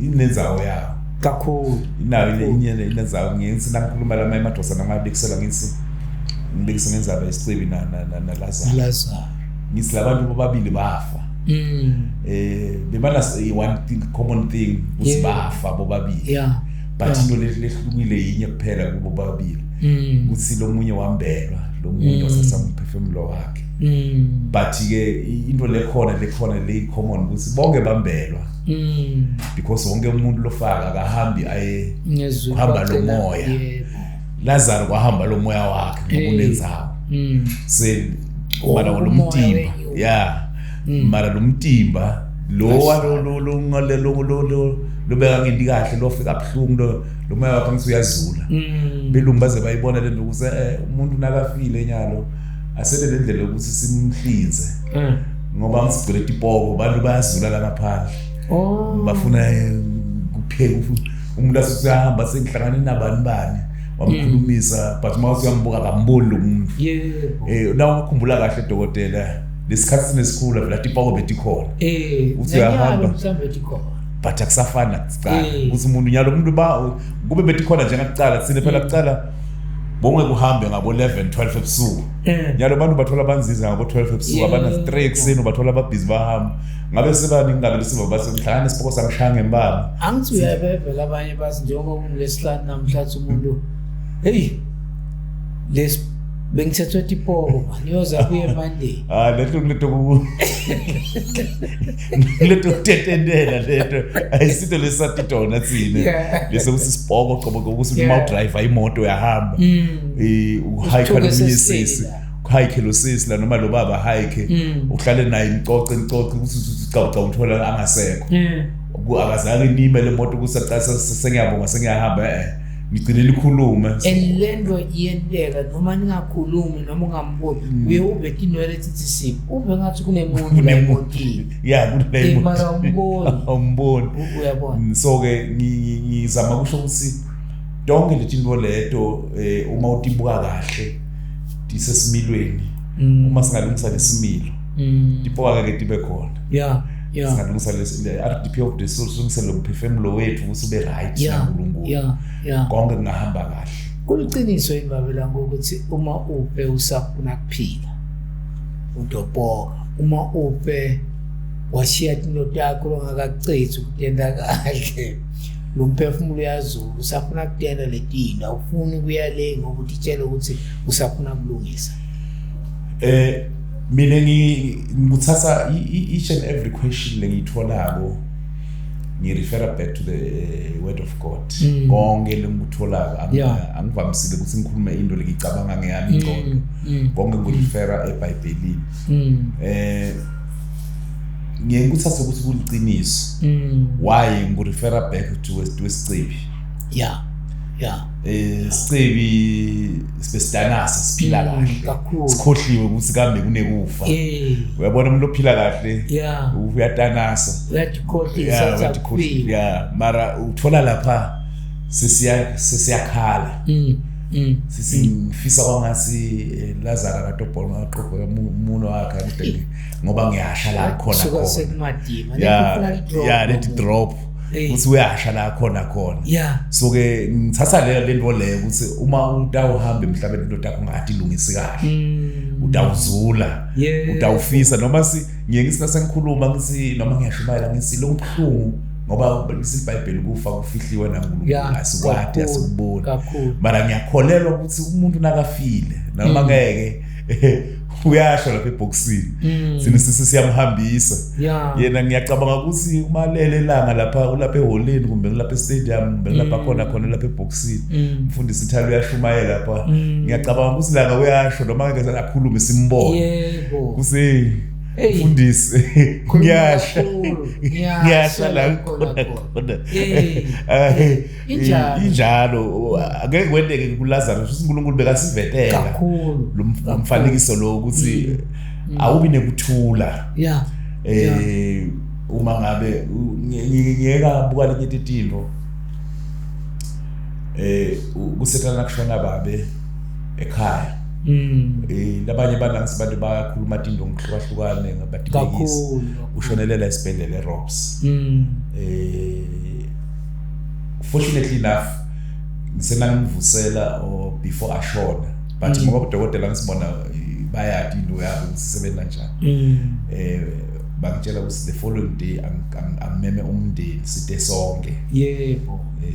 inenzawo yayo kakhulu, inayo inenzawo. Ngithi nangikhuluma lama emadoda nangabekisela, ngithi ngibekise ngendzaba yesicebi na Lazarus. Lazarus. Ngithi labantu bobabili bafa. Bebana one thing, common thing, ukuthi bafa bobabili. But into lehlukile yinye kuphela kubo bobabili, ukuthi lo munye wambelwa, lo munye wasasa umphefumulo wakhe. But ke into lekhona le common ukuthi bonke bambelwa. Because wonke umuntu lofaka akahambi aye kuhamba lo moya. Lazarus kwahamba lo moya wakhe ngoba unenzawo. Se mara lo mtimba, yeah, mara lo mtimba lo lo lo ngale lo lo lo lobeka ngenti kahle, lofika buhlungu, lo moya wakhe ngithi uyazula. Belungu baze bayibona lento ukuthi umuntu nakafile enyalo asele le ndlela yokuthi simhlinze, ngoba ngisigcwele tipoko, abantu bayazula la ngaphandle. Bafuna kupheka umuntu asuyahamba sengihlangane nabani bani wamkhulumisa, but uma usuyambuka akamboni lo muntu. Na ukukhumbula kahle dokotela, lesikhathi sinesikhula vela tipoko betikhona. Uthi uyahamba mhlawumbe tikhona, but akusafani nakucala. Ukuthi umuntu nyalo umuntu ba kube betikhona njengakucala, sine phela kucala bonke kuhambe ngabo 11 12 ebusuku. Nyalo abantu bathola banziza ngabo 12 ebusuku, abana 3 ekuseni bathola ababhizi bahamba. Ngabe sebaningi ngabe lesiba base mhlangane isipoko samshaya ngembaba. Angithi uyabevela abanye bathi njengoba kungulesihlanu namhlanje umuntu hey les bengithethwe tipoko man yoza kuye Monday. Lento leto kutetendela lento ayisito lesatitona thina. Leso kusisipoko qobo ukuthi uma udriver imoto uyahamba. Uhike nomunye sisi. Hike lo sisi la noma lo baba hike uhlale naye imcoce ukuthi ucaca uthola angasekho. Akazange nime le moto ukuthi sengiyabonga sengiyahamba ngigcine likhulume. And lento iyenteka noma ningakhulumi noma ungamboni, uye ube tinwele thithi sipho ube ngathi kunemuntu la emotini. Yeah, kunemuntu. Mara awumboni. Uyabona. So ke ngizama kusho ukuthi tonke letinto leto uma utibuka kahle tisesimilweni, uma singalungisa lesimilo tipoka ke tibe khona. Yeah. Singalungisa le RDP of the soul, silungise lo mphefumulo wethu ukuthi ube right naNkulunkulu. Yeah. Konke kungahamba kahle. Kuliqiniso indabela ngokuthi uma uphe usafuna kuphila udopoka, uma uphe washiya tinto takho ongakakucethi ukutenda kahle, lo mphefumulo uyazula usafuna kutenda letinto, awufuni kuya le ngoba utitshela ukuthi usafuna kulungisa. Mina ngikuthatha each and every question lengiyitholako ngirefera back to the word of God. Konke lengikutholako angivamisile ukuthi ngikhulume into lengicabanga ngeyami ingqondo. Konke ngirefera eBhayibhelini. Ngiye ngikuthathe ukuthi kuliqiniso. Why ngirefera back to isicebi? Yeah. Isicebi sibesidanasa siphila kahle. Sikhohliwe ukuthi kambe kunekufa. Uyabona umuntu ophila kahle uyadanasa. Uyadikhohlisa. Yeah, mara uthola lapha sesiyakhala. Sisifisa kwangathi Lazarus akatobhona aqoqe umuntu wakhe ngoba ngiyasha la khona khona. Yeah, let drop. Ukuthi uyasha la khona khona. So ke ngithatha le nto leyo ukuthi uma utawuhamba emhlabeni into yakho ngathi ilungisi kahle. Utawuzula, utawufisa noma ngiye ngithi nasengikhuluma ngithi noma ngiyashumayela ngithi lokubuhlungu ngoba iBhayibheli kufa kufihliwe naNkulunkulu, asikwadi asikuboni. Mara ngiyakholelwa ukuthi umuntu nakafile noma ngeke uyasho lapha ebhokisini sine sisi siyamhambisa. Yena ngiyacabanga ukuthi uma lele ilanga lapha ulapha eholeni kumbe lapha estadium kumbe lapha khona khona lapha ebhokisini, umfundisi Thalo uyashumayela lapha. Ngiyacabanga ukuthi langa uyasho noma ngeke akhulume simbone. Yebo. Kuse Mfundisi, ngiyasha, ngiyasha la khona khona. Injalo. Injalo, angeke kwenteke kuLazarus. uNkulunkulu bekasivetela kakhulu lo mfanekiso lo ukuthi awubi nekuthula. Uma ngabe ngiyeka buka lenye tinto, kusetana kushona babe ekhaya, labanye banangisi bantu bayakhuluma tinto ngihlukahlukane ngabatibekisa. Ushonelela esibhedlela eRobs. Fortunately enough, ngisenangimvusela or before ashona, but ngoba udokotela ngisibona bayati into yabo ukuthi kanjani. Bangitshela ukuthi the following day angimeme umndeni side sonke.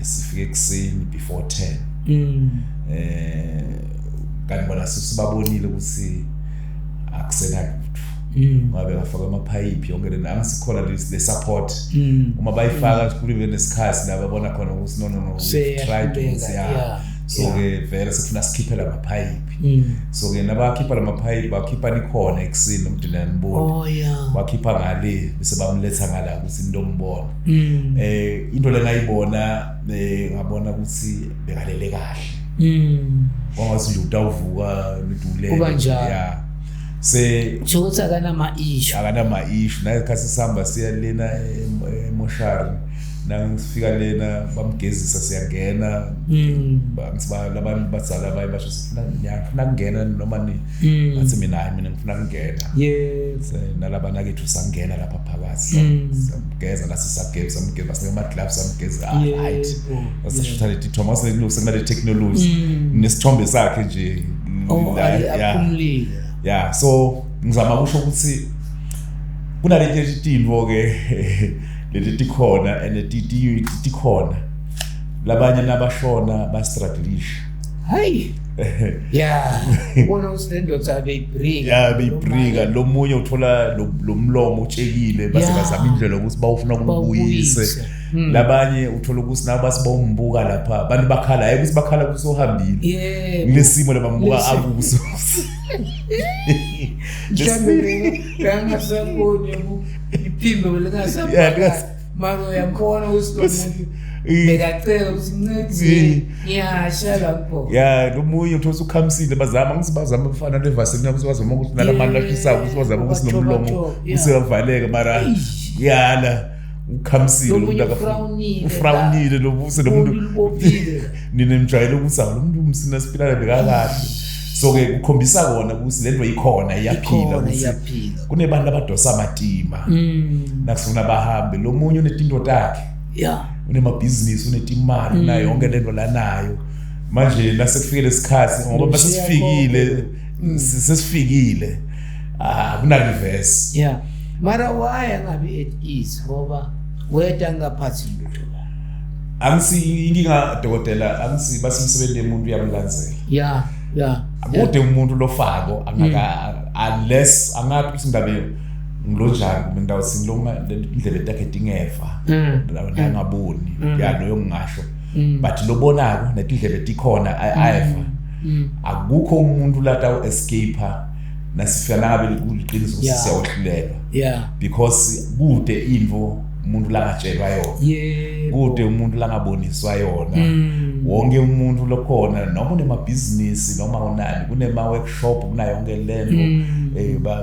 Sifike ekuseni before 10. Kanti bona sisibabonile ukuthi akusenalutho. Ngabe ngafaka amaphayiphi yonke lena, angisikhona le support. Uma bayifaka kube nesikhathi la babona khona ukuthi no, no, no, we've tried ukuthi yeah. So ke vele sifuna sikhiphe lamaphayiphi. So ke nabakhipha lamaphayiphi, bakhipha nikhona ekuseni nomndeni anibona. Bakhipha ngale bese bamletha ngala ukuthi into ombona. Into lengayibona, ngabona ukuthi bekalele kahle. Kwangathi nje utawuvuka nidule. Kuba njalo. Yeah, se Kusho ukuthi akanama-issue. Akanama-issue. Nasikhathi sihamba siya lena emoshari, nangisifika lena bamgezisa, siyangena. Bangithi labantu bazala abaye basho sifuna ngiyafuna kungena noma ni. Ngathi mina, hayi, mina ngifuna kungena. Nalabana kethu sangena lapha phakathi. Samgeza nasi, sageza, samgeza, basinike ama-gloves, samgeza. Ah, right. Sashutha leti thombe sekunale technology. Nesithombe sakhe nje. Oh, Yeah. aphumulile. Yeah, so ngizama kusho ukuthi kunaleti tintfo ke leti tikhona and tikhona, labanye nabashona bastrugglisha. Hayi. Yeah. Ubona ukuthi le ndoda beyibrika. Ya, beyibrika. Lo munye uthola lo mlomo utshekile, base bazama indlela yokuthi bawufuna kubuyise. Bawubuyise. Labanye uthola ukuthi nabo base bawumbuka lapha, abantu bakhala, hayi ukuthi bakhala ukuthi sohambile. Kulesimo labambuka akuso. Mhlawumbe bengasaboni iphimbo lingasaboni. Yeah, Mara uyambona ukuthi lo muntu bekacela ukuthi ncedise, ngiyasha lapho. Ya, lo munye uthola ukuthi ukhamisile, bazama ukuthi bazama ukufana nevaseline, ukuthi bazama ukuthi nalamanti ashisayo, ukuthi bazama ukuthi nomlomo Bathoba, useyavaleka, mara yala ukhamisile. Lo lo muntu munye ufrawunile. Ufrawunile lo buso lo muntu. Libopile. Nina nijwayele ukuthi awu, lo muntu umsina siphila bekakahle. So ke kukhombisa kona ukuthi lento ikhona, iyaphila. Ikhona, ukuthi iyaphila. Kunebantu abadosa amatima nakusifuna bahambe. Lo munye unetinto takhe, unemabhizinisi, unetimali, unayo yonke lento lanayo. Manje nasekufikile isikhathi, ngoba Lushiya sesifikile, sesifikile, ah, kuna reverse. Yeah. Mara why angabi at ease, ngoba weda angaphathi lutho la. Angisi inkinga, dokotela, angisi basemsebenzi umuntu uyamlandzela. Akude umuntu lofako angaka, unless angathi ukuthi ngabe ngilonjani, kumbe ngidawuthi ngilonga indlebe takhe tingeva, la ngaboni ya loyo ngingasho, but lobonako netindlebe tikhona ayeva. Akukho umuntu lata escape nasifika nangabe kuliqiniso ukuthi siyawehlulelwa, because kude info umuntu langatshelwa yona, kude umuntu langaboniswa yona. Wonke umuntu lokhona, noma unemabhizinisi noma unani, kunema-workshop, kunayo yonke lento.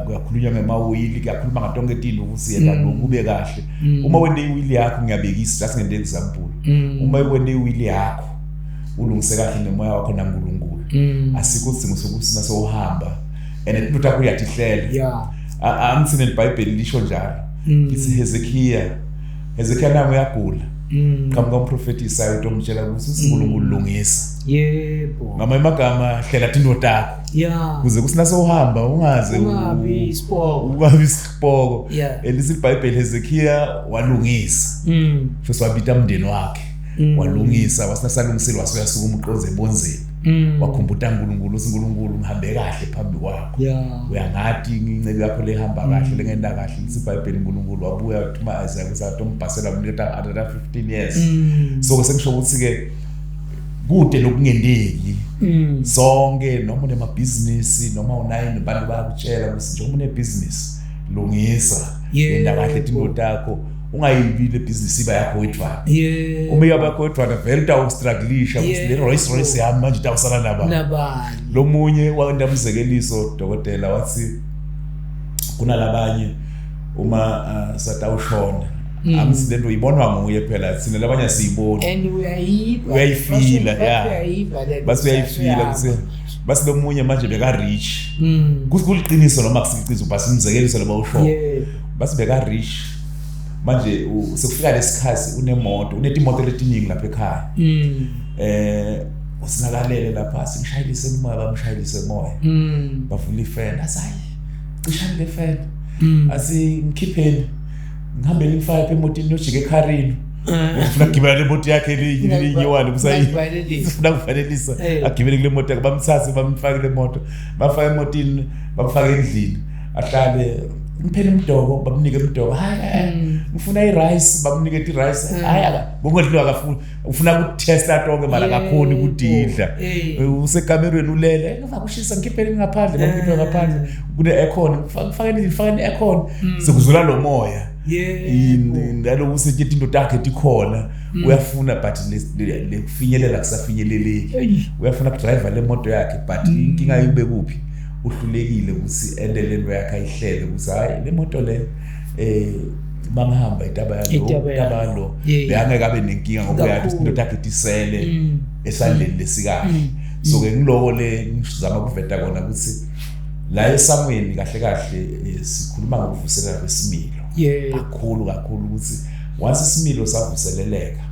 Kuyakhulunywa ngemawili, kuyakhuluma ngatonke tinto ukuthi yena lokube kahle. Uma wente iwili yakho, ngiyabekisa, just ngente example, uma wente iwili yakho ulungise kahle nemoya wakho naNkulunkulu, asikho isidingo sokuthi nasowuhamba and into takho uyatihlela. Angithini, iBhayibheli lisho njalo. Lithi Hezekiah nangu uyagula, qhamuka umprofeti Isaya utomtshela ukuthi uNkulunkulu lungisa, ngamanye amagama hlela tinto takho, kuze kuthi nasowuhamba ungaze Ungabi isipoko. Ungabi isipoko. Elithi iBhayibheli Hezekiah walungisa, futhi wabita umndeni wakhe, walungisa, wasinasalungisile, wasuyasukuma uqonze ebonzeni. Wakhumbuta uNkulunkulu ukuthi uNkulunkulu ngihambe kahle phambi kwakho, uyangati incebo yakho lehamba kahle, lengenda kahle. Lithi iBhayibheli uNkulunkulu wabuya wathuma Isaiah ukuthi atombhasela, kumniketa another 15 years. So sengisho ukuthi ke kude lokungenteki. Sonke, noma unemabhizinisi noma unayo, abantu bayakutshela ukuthi njengoba unebhizinisi Lungisa, yenda kahle tinto takho, ungayibi le business iba yakho wedwana. Uma iba yakho wedwana vele utawustrugglisha ukuthi le Rolls Royce yami manje itawusala nabani. Lo munye wenda umzekeliso, dokotela, wathi kunalabanye uma satawushona, angithi lento ibonwa nguye phela, thina labanye asiyiboni. And uyayiva. Uyayifila, yeah. Base uyayifila ukuthi base lo munye manje beka rich. Kuliqiniso noma kusiqiniso, base umzekeliso lo bawusho. Base beka rich manje, sekufika lesikhathi unemoto, unetimoto letiningi lapha ekhaya. Usinakalele lapha, simshayelise umoya, bamshayelise umoya. Bavula ifeni, asayi cishani le feni, asi ngikhipheni ngihambele ngifake emotini yojika ekharini. Ufuna kugibela le moto yakhe linyiwane, ufuna kuvalelisa, agibele kule moto yakhe, bamthathe bamfake kule moto, bafake emotini, bamfake endlini, ahlale. Ngiphele imidoko, bamnike imidoko. Hayi, ngifuna i-rice, bamnike i-rice. Hayi, konke akafuni, ufuna ukutesta tonke mara akakhoni ukudidla. Usekamerweni ulele, ngifaka kushisa, ngikhiphele ngaphandle, bamkhiphe ngaphandle kune aircon, ngifakeni aircon, sekuzula lo moya. Naloku usetshela into takhe tikhona, uyafuna but lekufinyelela kusafinyeleleki. Uyafuna kudrive le moto yakhe, but inkinga ibe kuphi? Uhlulekile ukuthi ende lento yakhe ayihlele ukuthi hayi, le moto le mangihamba itaba yalo beyangeke abe nenkinga ngoba uyathi into yakhe tisele esandleni lesikahle. So ke ngiloko le ngizama kuveta kona ukuthi la esangweni kahle kahle sikhuluma ngokuvuselela kwesimilo kakhulu kakhulu, ukuthi once isimilo savuseleleka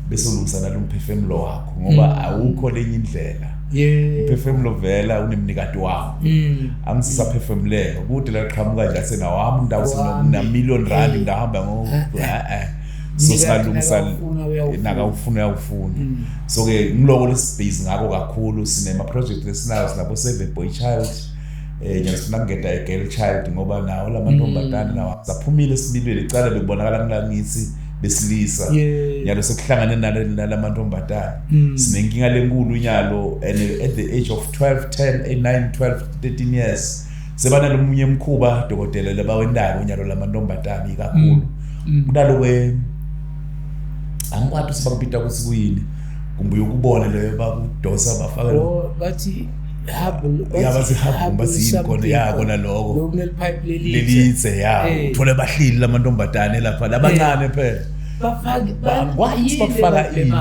bese ulungisa nalomphefumulo wakho, ngoba awukho lenye indlela. Umphefumulo vela unemnikati wawo, angisaphefumuleka kude la qhamuka nje asenawami ndawo na million rand ngahamba ngo so singalungisa nakawufuna uyawufuna. So ke ngiloko lesibhizi ngako kakhulu, sinema project lesinayo, sinabo save boy child, ngiyafuna kungeta a girl child ngoba nawo lamantombazane nawo aphumile esimilweni icala bekubonakala kulangithi besilisa, nyalo sekuhlangane nalamantombazane. Sinenkinga lenkulu nyalo, and at the age of 12 10 8 9 12 13 years sebanalomunye emkhuba, dokotela, labawendako nyalo lamantombazane kakhulu. Kunalokwe angikwati ukuthi bakubita ukuthi kuyini, kumbe uyokubona leyo bakudosa bafaka bathi ya, bathi hubble, bathi yini khona, ya, kona lokho lokunelipipe lelitse, ya, uthole bahlili lamantombazane lapha labancane phela. Bafake. Angikwazi bakufaka ini,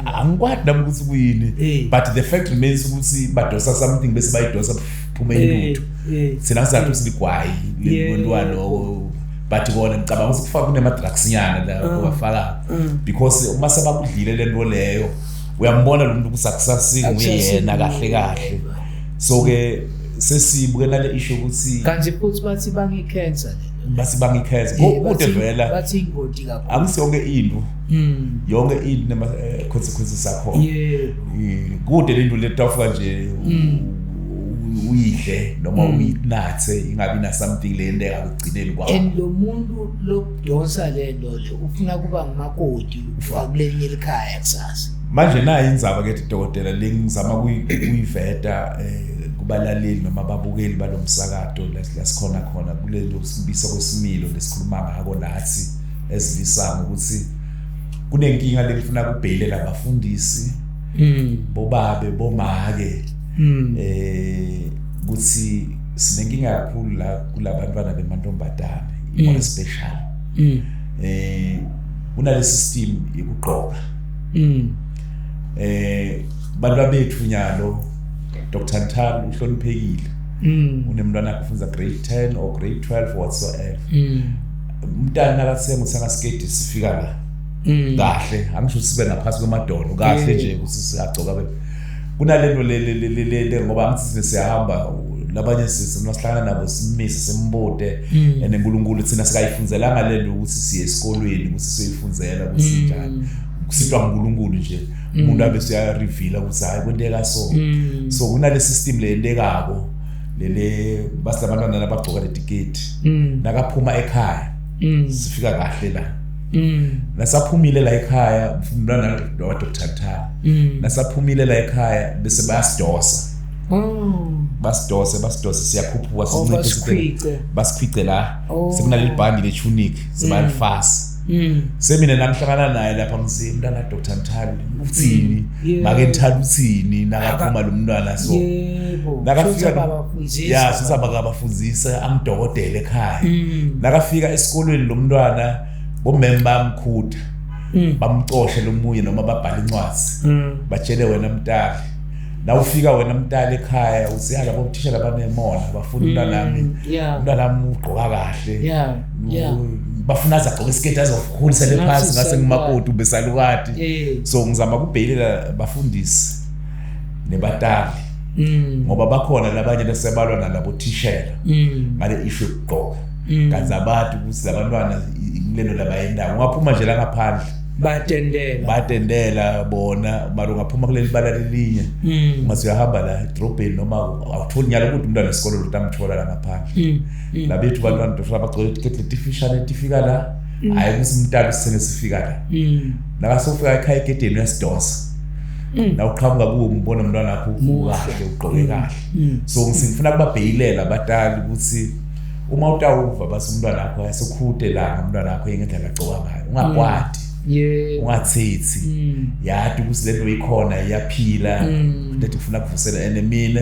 angikwati nami ukuthi kuyini, but the fact remains ukuthi badosa something bese bayidosa phume intuthu. Thina sizathi siligwayi lento lokho, but kona ngicabanga ukuthi kufaka kunema-drugs nyana la bafaka, because uma sebakudlile lento leyo uyambona lo muntu ukuthi akusasinguye yena kahle kahle. So ke sesibuke nale issue ukuthi Kanti futhi bathi bangi-cancer. Bathi bangi-cancer kude vela. Bathi ingoti kakhulu. Angisi yonke into, yonke into nema consequences akhona. Kude lento letafika nje uyidle noma uyinathe ingabi na something le nto ekugcineni kwawo. And lo muntu lokudonsa le nto le ufuna kuba ngumakoti wakulelinye likhaya kusasa. Manje nayo indzaba ke, dokotela, lengizama kuyiveta kubalaleli noma ababukeli balomsakato la sikhona khona kulelo sibisa kwesimilo lesikhuluma ngako nathi ezilisango, ukuthi kunenkinga lengifuna kubheyilela abafundisi, bobabe, bomake, ukuthi sinenkinga kakhulu la kulabantwana bemantombazane, more special. Kunale system yokugqoka. Bantu bethu nyalo, Dr Ntal uhloniphekile, unemntwana wakhe ufunza grade 10 or grade 12 whatsoever. Umntana nakathenga uthenga sketi sifika la kahle, angisho ukuthi sibe ngaphansi kwemadolo kahle nje ukuthi siyagcoka be kunalento le ngoba angithi siyahamba labanye sisi sihlangana nabo simise simbude, and uNkulunkulu thina sikayifunzelanga lento ukuthi siye esikolweni ukuthi siyoyifunzela ukuthi njani, kusitwa nguNkulunkulu nje, umuntu abe siya reveal ukuthi hayi, kwenteka so. So kunale system le yentekako lele basilabantwana labagcoka letiketi nakaphuma ekhaya sifika kahle la. Nasaphumile la ekhaya umntwana wa Dr. Nthala, nasaphumile la ekhaya bese bayasidosa. Basidose basidose, siyakhuphuka. Oh, sinciphe. Basikhwice. Basikhwice la. Oh. Sekunaleli bhandi le-tunic, sebalifasa. Semina namihlangana naye lapha, ngisi mntana Dr Mthali uthini? Make Mthali uthini nakaphuma lo mntwana so? Nakafika Nakafika babafundisa. Ya, sisaba kabafundisa, angidokotela ekhaya. Nakafika esikolweni lo mntwana, bomeme bamkhutha, bamcoshe lomunye noma babhala incwadi, batshele wena mntali. Nawufika wena mntali ekhaya, uthi labo thisha labanemona bafuna umntwanami. Umntwanami ugqoka kahle. Bafuna aze agqoke isiketi, azokhulisele Ngathi phasi ngase usalukati. ngimakoti ubesalukati. So ngizama kubheyilela bafundisi nebatali, ngoba bakhona labanye lesebalwa nalabo thishela ngale issue yokugqoka, kanti abantu ukuthi labantwana kulelo labayendawo ungaphuma nje la ngaphandle, Batendela. Batendela bona, mara ungaphuma kuleli bala lelinye, ungathi uyahamba la edrobheni noma awutholi nyalo ukuthi umntwana esikolo lo tamthola la ngaphandle. Labethu bantwana tofuna bagcoke itiketi letifishane tifika la, hhayi ukuthi umntana usithenge sifika la. Nakasofika ekhaya egedeni uyasidosa, nawuqhamuka kuwo umbona umntwana wakho ukahle, ugqoke kahle. So ngifuna kubabheyilela abatali ukuthi uma utawuva basi umntwana wakho asekhude langa, umntwana wakho ngendlela agcoka ngayo, ungakwati, ungathethi. Yati ukuthi lento ikhona, iyaphila, lethi kufuna kuvusela. And mina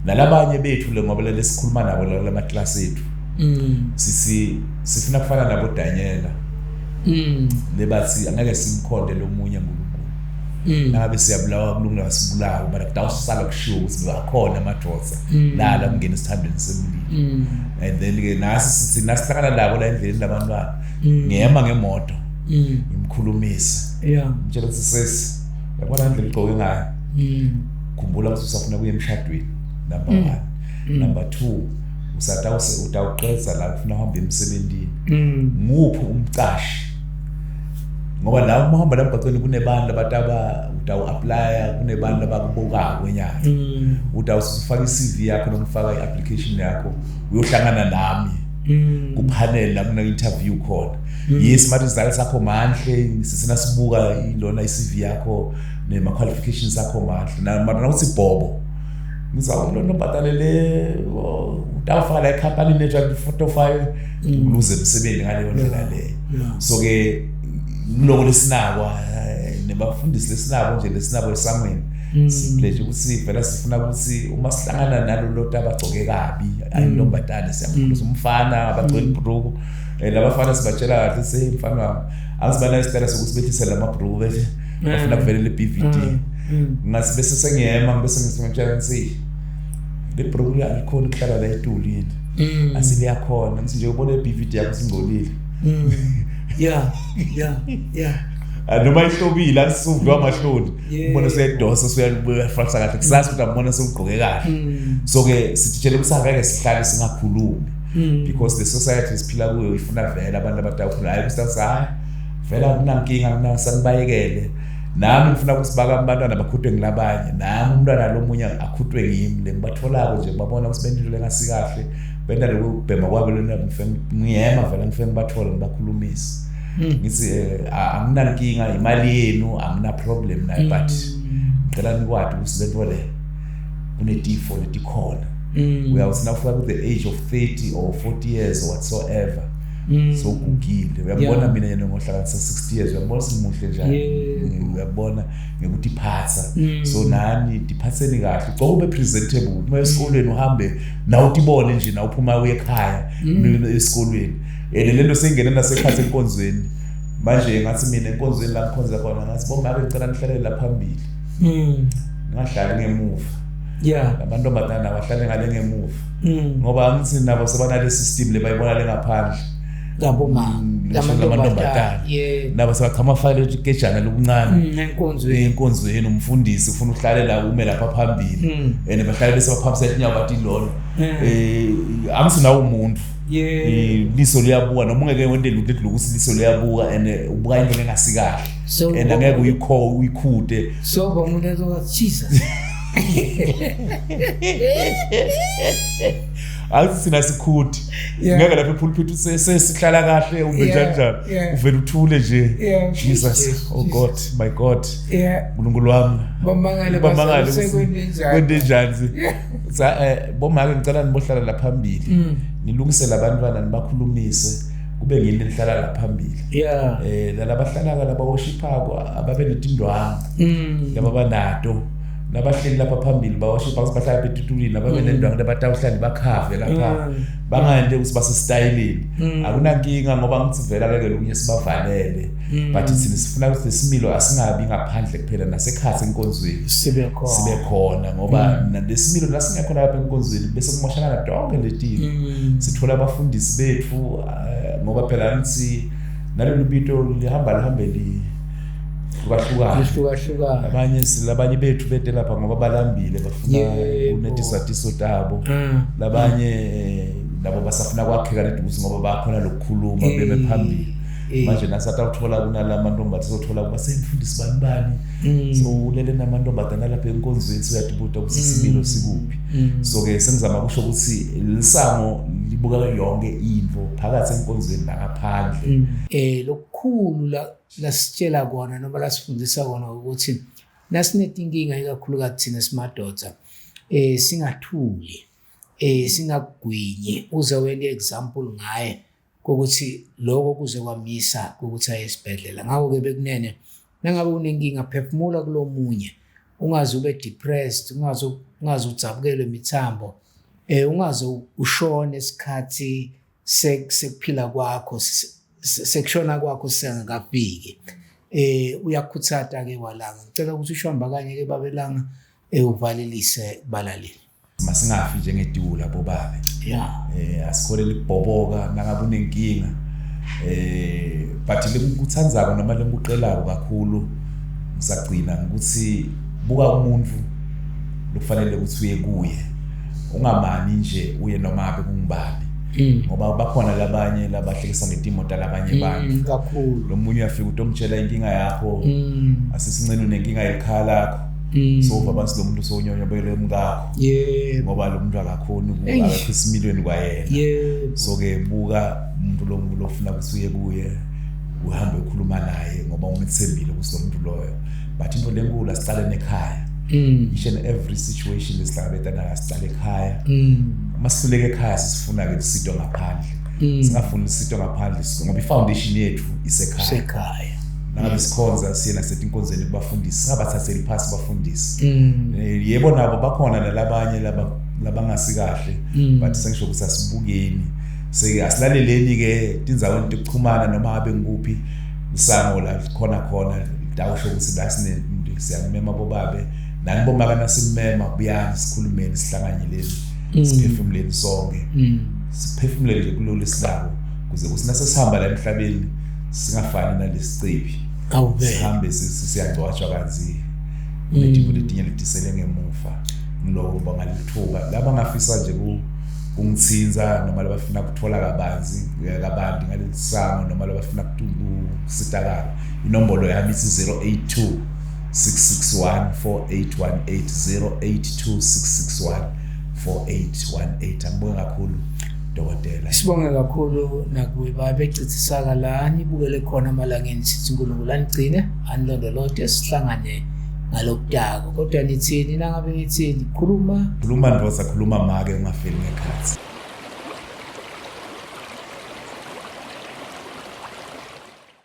nalabanye bethu le, ngoba lele sikhuluma nabo la lamaklasi ethu, sisi sifuna kufana nabo Daniela, lebathi angeke simkhonde lomunye uNkulunkulu. Nangabe siyabulawa, kulungile, sibulawe, but kutawusala kushiwo ukuthi bakhona amadoda nala kungena esithandweni semlilo. And then ke nasi sithi nasihlangana nabo la endleleni labantwana, ngiyema ngemoto, ngimkhulumise, ngitshela ukuthi sesi, yabona indlela igqoke ngayo, khumbula ukuthi usafuna kuya emshadweni, number one. Number two, usatawuse utawuqedza la, ufuna uhambe emsebentini. Nguphi umcashi? Ngoba la uma uhamba la emgwaqweni kunebantu abataba utawu-applya, kunebantu abakubukako enyanga. Utawusufaka i-CV yakho noma ufaka i-application yakho, uyohlangana nami kupanel la kuna-interview khona. Yes, ma-results akho manhle, sisina sibuka ilona i-CV yakho nema-qualifications akho mahle. Mara nawuthi bhobo, ngizawulona ubhatalele, utawufaka la ekhampanini ethu four uluze emsebenzi ngaleyo ndlela leyo. So ke kuloko lesinakwa nebafundisi lesinabo nje, lesinabo esangweni, sipledge ukuthi vela sifuna ukuthi uma sihlangana nalo lota abagcoke kabi, ayintombatane, siyamkhuluza umfana abagcoke ibhruku. Labafana sibatshela kahle, se mfana wami, angisibana isicela sokuthi behlise lamabhruku, behle bafuna kuvele le BVD. Ngasi bese sengiyema, bese ngitshela ngithi le bhruku alikhona ukuhlala la etulini. Asiliyakhona, ngithi nje ubone i-BVD yakho singcolile. Yeah yeah yeah Ah, noma ihlobile, asisuvuka amahloni. Ubone seyadosa, suyafasa kahle kusasa ukuthi ambona sewugqoke kahle. So ke sithitshele ukuthi angeke sihlale singakhulumi, because the society esiphila kuyo ifuna vele abantu abadawukhula, hayi ukuthi hayi vele akunankinga, akunasanibayekele. Nami ngifuna ukuthi baka abantwana bakhutwe ngilabanye, nami umntwana lo munye akhutwe ngimi. Le ngibatholako nje, babona ukuthi bento lengasikahle, benta lokubhema kwabo lena, ngiyema vele ngifike ngibathole, ngibakhulumise, ngithi anginankinga, imali yenu, angina problem nayo, but ngicela nikwati ukuthi lento le kunetifo letikhona. Uyawuthi nawufika ku the age of 30 or 40 years or whatsoever, sowugugile, uyabona. Mina yena ngohlanganisa 60 years, uyabona simuhle njani. Uyabona ngekuthi phatha. So nani diphatheni kahle, ugcoke ube presentable uma esikolweni, uhambe nawe utibone nje na uphuma uye ekhaya esikolweni. And lento seyingene nasekhathi enkonzweni manje. Ngathi mina enkonzweni la ngikhonza khona, ngathi bomake ngicela nihlalele la phambili, ningahlali ngemuva. Lamantombazana abahlale ngale ngemuva, ngoba angithi nabo sebanale system le bayibona le ngaphandle. Labo ma Ngisho lamantombazane. Nabo sebachama file igejana lokuncane. Enkonzweni. Enkonzweni umfundisi ufuna uhlale la, ume lapha phambili, and bahlale bese baphambisa inyawo, bathi lona angithi nawo umuntu. Liso liyabuka, noma ungeke wente lutho ukuthi liso liyabuka and ubuka into engasikahle, and angeke uyikho uyikhude. So umuntu ezokathi Jesus. Akuthi thina sikhuthi ngeke lapha epulpit sesihlala kahle ube njani njani, uvele uthule nje. Jesus, oh God, my God, uNkulunkulu wami, bamangale bamangale kwenzenjani. Bomake ngicela nibohlala la phambili, nilungisele abantwana, nibakhulumise, kube ngini nihlala la phambili. Lalabahlala laba worshiphako ababe netindwangu laba banato nabahleli lapha phambili baworshipha ukuthi bahlala betutulini, ababe nendwangu labatawuhlala bakhave lapha, bangande ukuthi basestylini. Akunankinga ngoba ngithi vele angeke lokunye sibavalele, but thina sifuna ukuthi lesimilo asingabi ngaphandle kuphela, nasekhathi enkonzweni sibe khona, ngoba lesimilo lasingekho lapha enkonzweni bese kumoshakala donke letini. Sithola abafundisi bethu ngoba phela ngithi nalolu bito lihamba lihambe li hlukahlukana, labanye bethu bete lapha ngoba balambile, bafuna kunetisatiso tabo, labanye labo basafuna kwakheka leduze ngoba bakhona lokukhuluma beme phambili. Manje nasatawuthola kunalamantombazane, sothola kuba semfundisi bani bani, so ulele namantombazane lapha enkonzweni, suyatibuta ukuthi isimilo sikuphi. So ke sengizama kusho ukuthi lisango libuka yonke into phakathi enkonzweni nangaphandle. Lokukhulu lasitshela kona noma lasifundisa kona ukuthi nasinetinkinga ikakhulukazi thina simadoda, singathuli, singagwinyi, uze wente example ngaye ukuthi lokho kuze kwamisa ukuthi aye esibhedlela. Ngakho-ke bekunene nangabe unenkinga phefumula kulomunye, ungaze ube depressed, ungaze udzabukelwe imithambo, ungaze ushone isikhathi sekuphila kwakho, sekushona kwakho singakafiki. Uyakhuthatha ke walanga, ngicela ukuthi ushamba kanye ke babelanga uvalelise kubalaleli. Masingafi njengediwula bobabe. Asikholele ukubhoboka nangabe unenkinga. But lengikuthandzako noma lengikuqelako kakhulu ngisagcina ukuthi buka umuntu lokufanele ukuthi uye kuye, ungamani nje uye noma abe kungubani, ngoba bakhona labanye labahlekisa ngetimoto labanye bantu kakhulu. Lo munye uyafika utomtshela inkinga yakho, asisincane unenkinga yekhala lakho, so uva basi lo muntu sowunyonyobele umkakho, ngoba lo muntu akakhoni akekho esimilweni kwayena. So ke buka umuntu lo muntu ofuna ukuthi uye kuye, uhambe ukhuluma naye ngoba umethembile ukuthi lo muntu loyo. But into lenkulu asiqale ekhaya. Each and every situation lesihlangabetana nayo siqale ekhaya. Uma sihluleke ekhaya sisifuna ke isito ngaphandle. Singafuni isito ngaphandle ngoba ifoundation yethu isekhaya. Nangabe sikhonza siye nasetinkonzweni kubafundisi, singabathatheli phasi bafundisi. Yebo nabo bakhona nalabanye labangasi kahle, but sengisho ukuthi asibukeni, asilaleleni ke tindzaweni tekuchumana noma abe ngikuphi isango la khona khona tawusho ukuthi la sine siyamema bobabe nani bomaka nasimema, buyani sikhulumeni, sihlanganyeleni, siphefumuleni sonke, siphefumulele nje kulolu silabo kuze kuthi nasesihamba la emhlabeni singafani nalesicebi, sihambe siyangcwatshwa kanzi kunetinto letinye letisele ngemuva. Ngiloko ngibonga lithuba laba ngafisa nje kungithinza noma labafuna kuthola kabanzi kabanti ngaleli sango noma labafuna kusitakala, inombolo yami ithi 082 661 4818, 082 661 4818. Angibonge kakhulu dokotela. Sibonge kakhulu nakuwe babecithisaka la nibukele khona amalangeni, sithi uNkulunkulu anigcine anilondolote, sihlangane ngalokutako. Kodwa nithini nangabe nithini? Khuluma khuluma ndoda, khuluma make, ungafeli ngekhathi.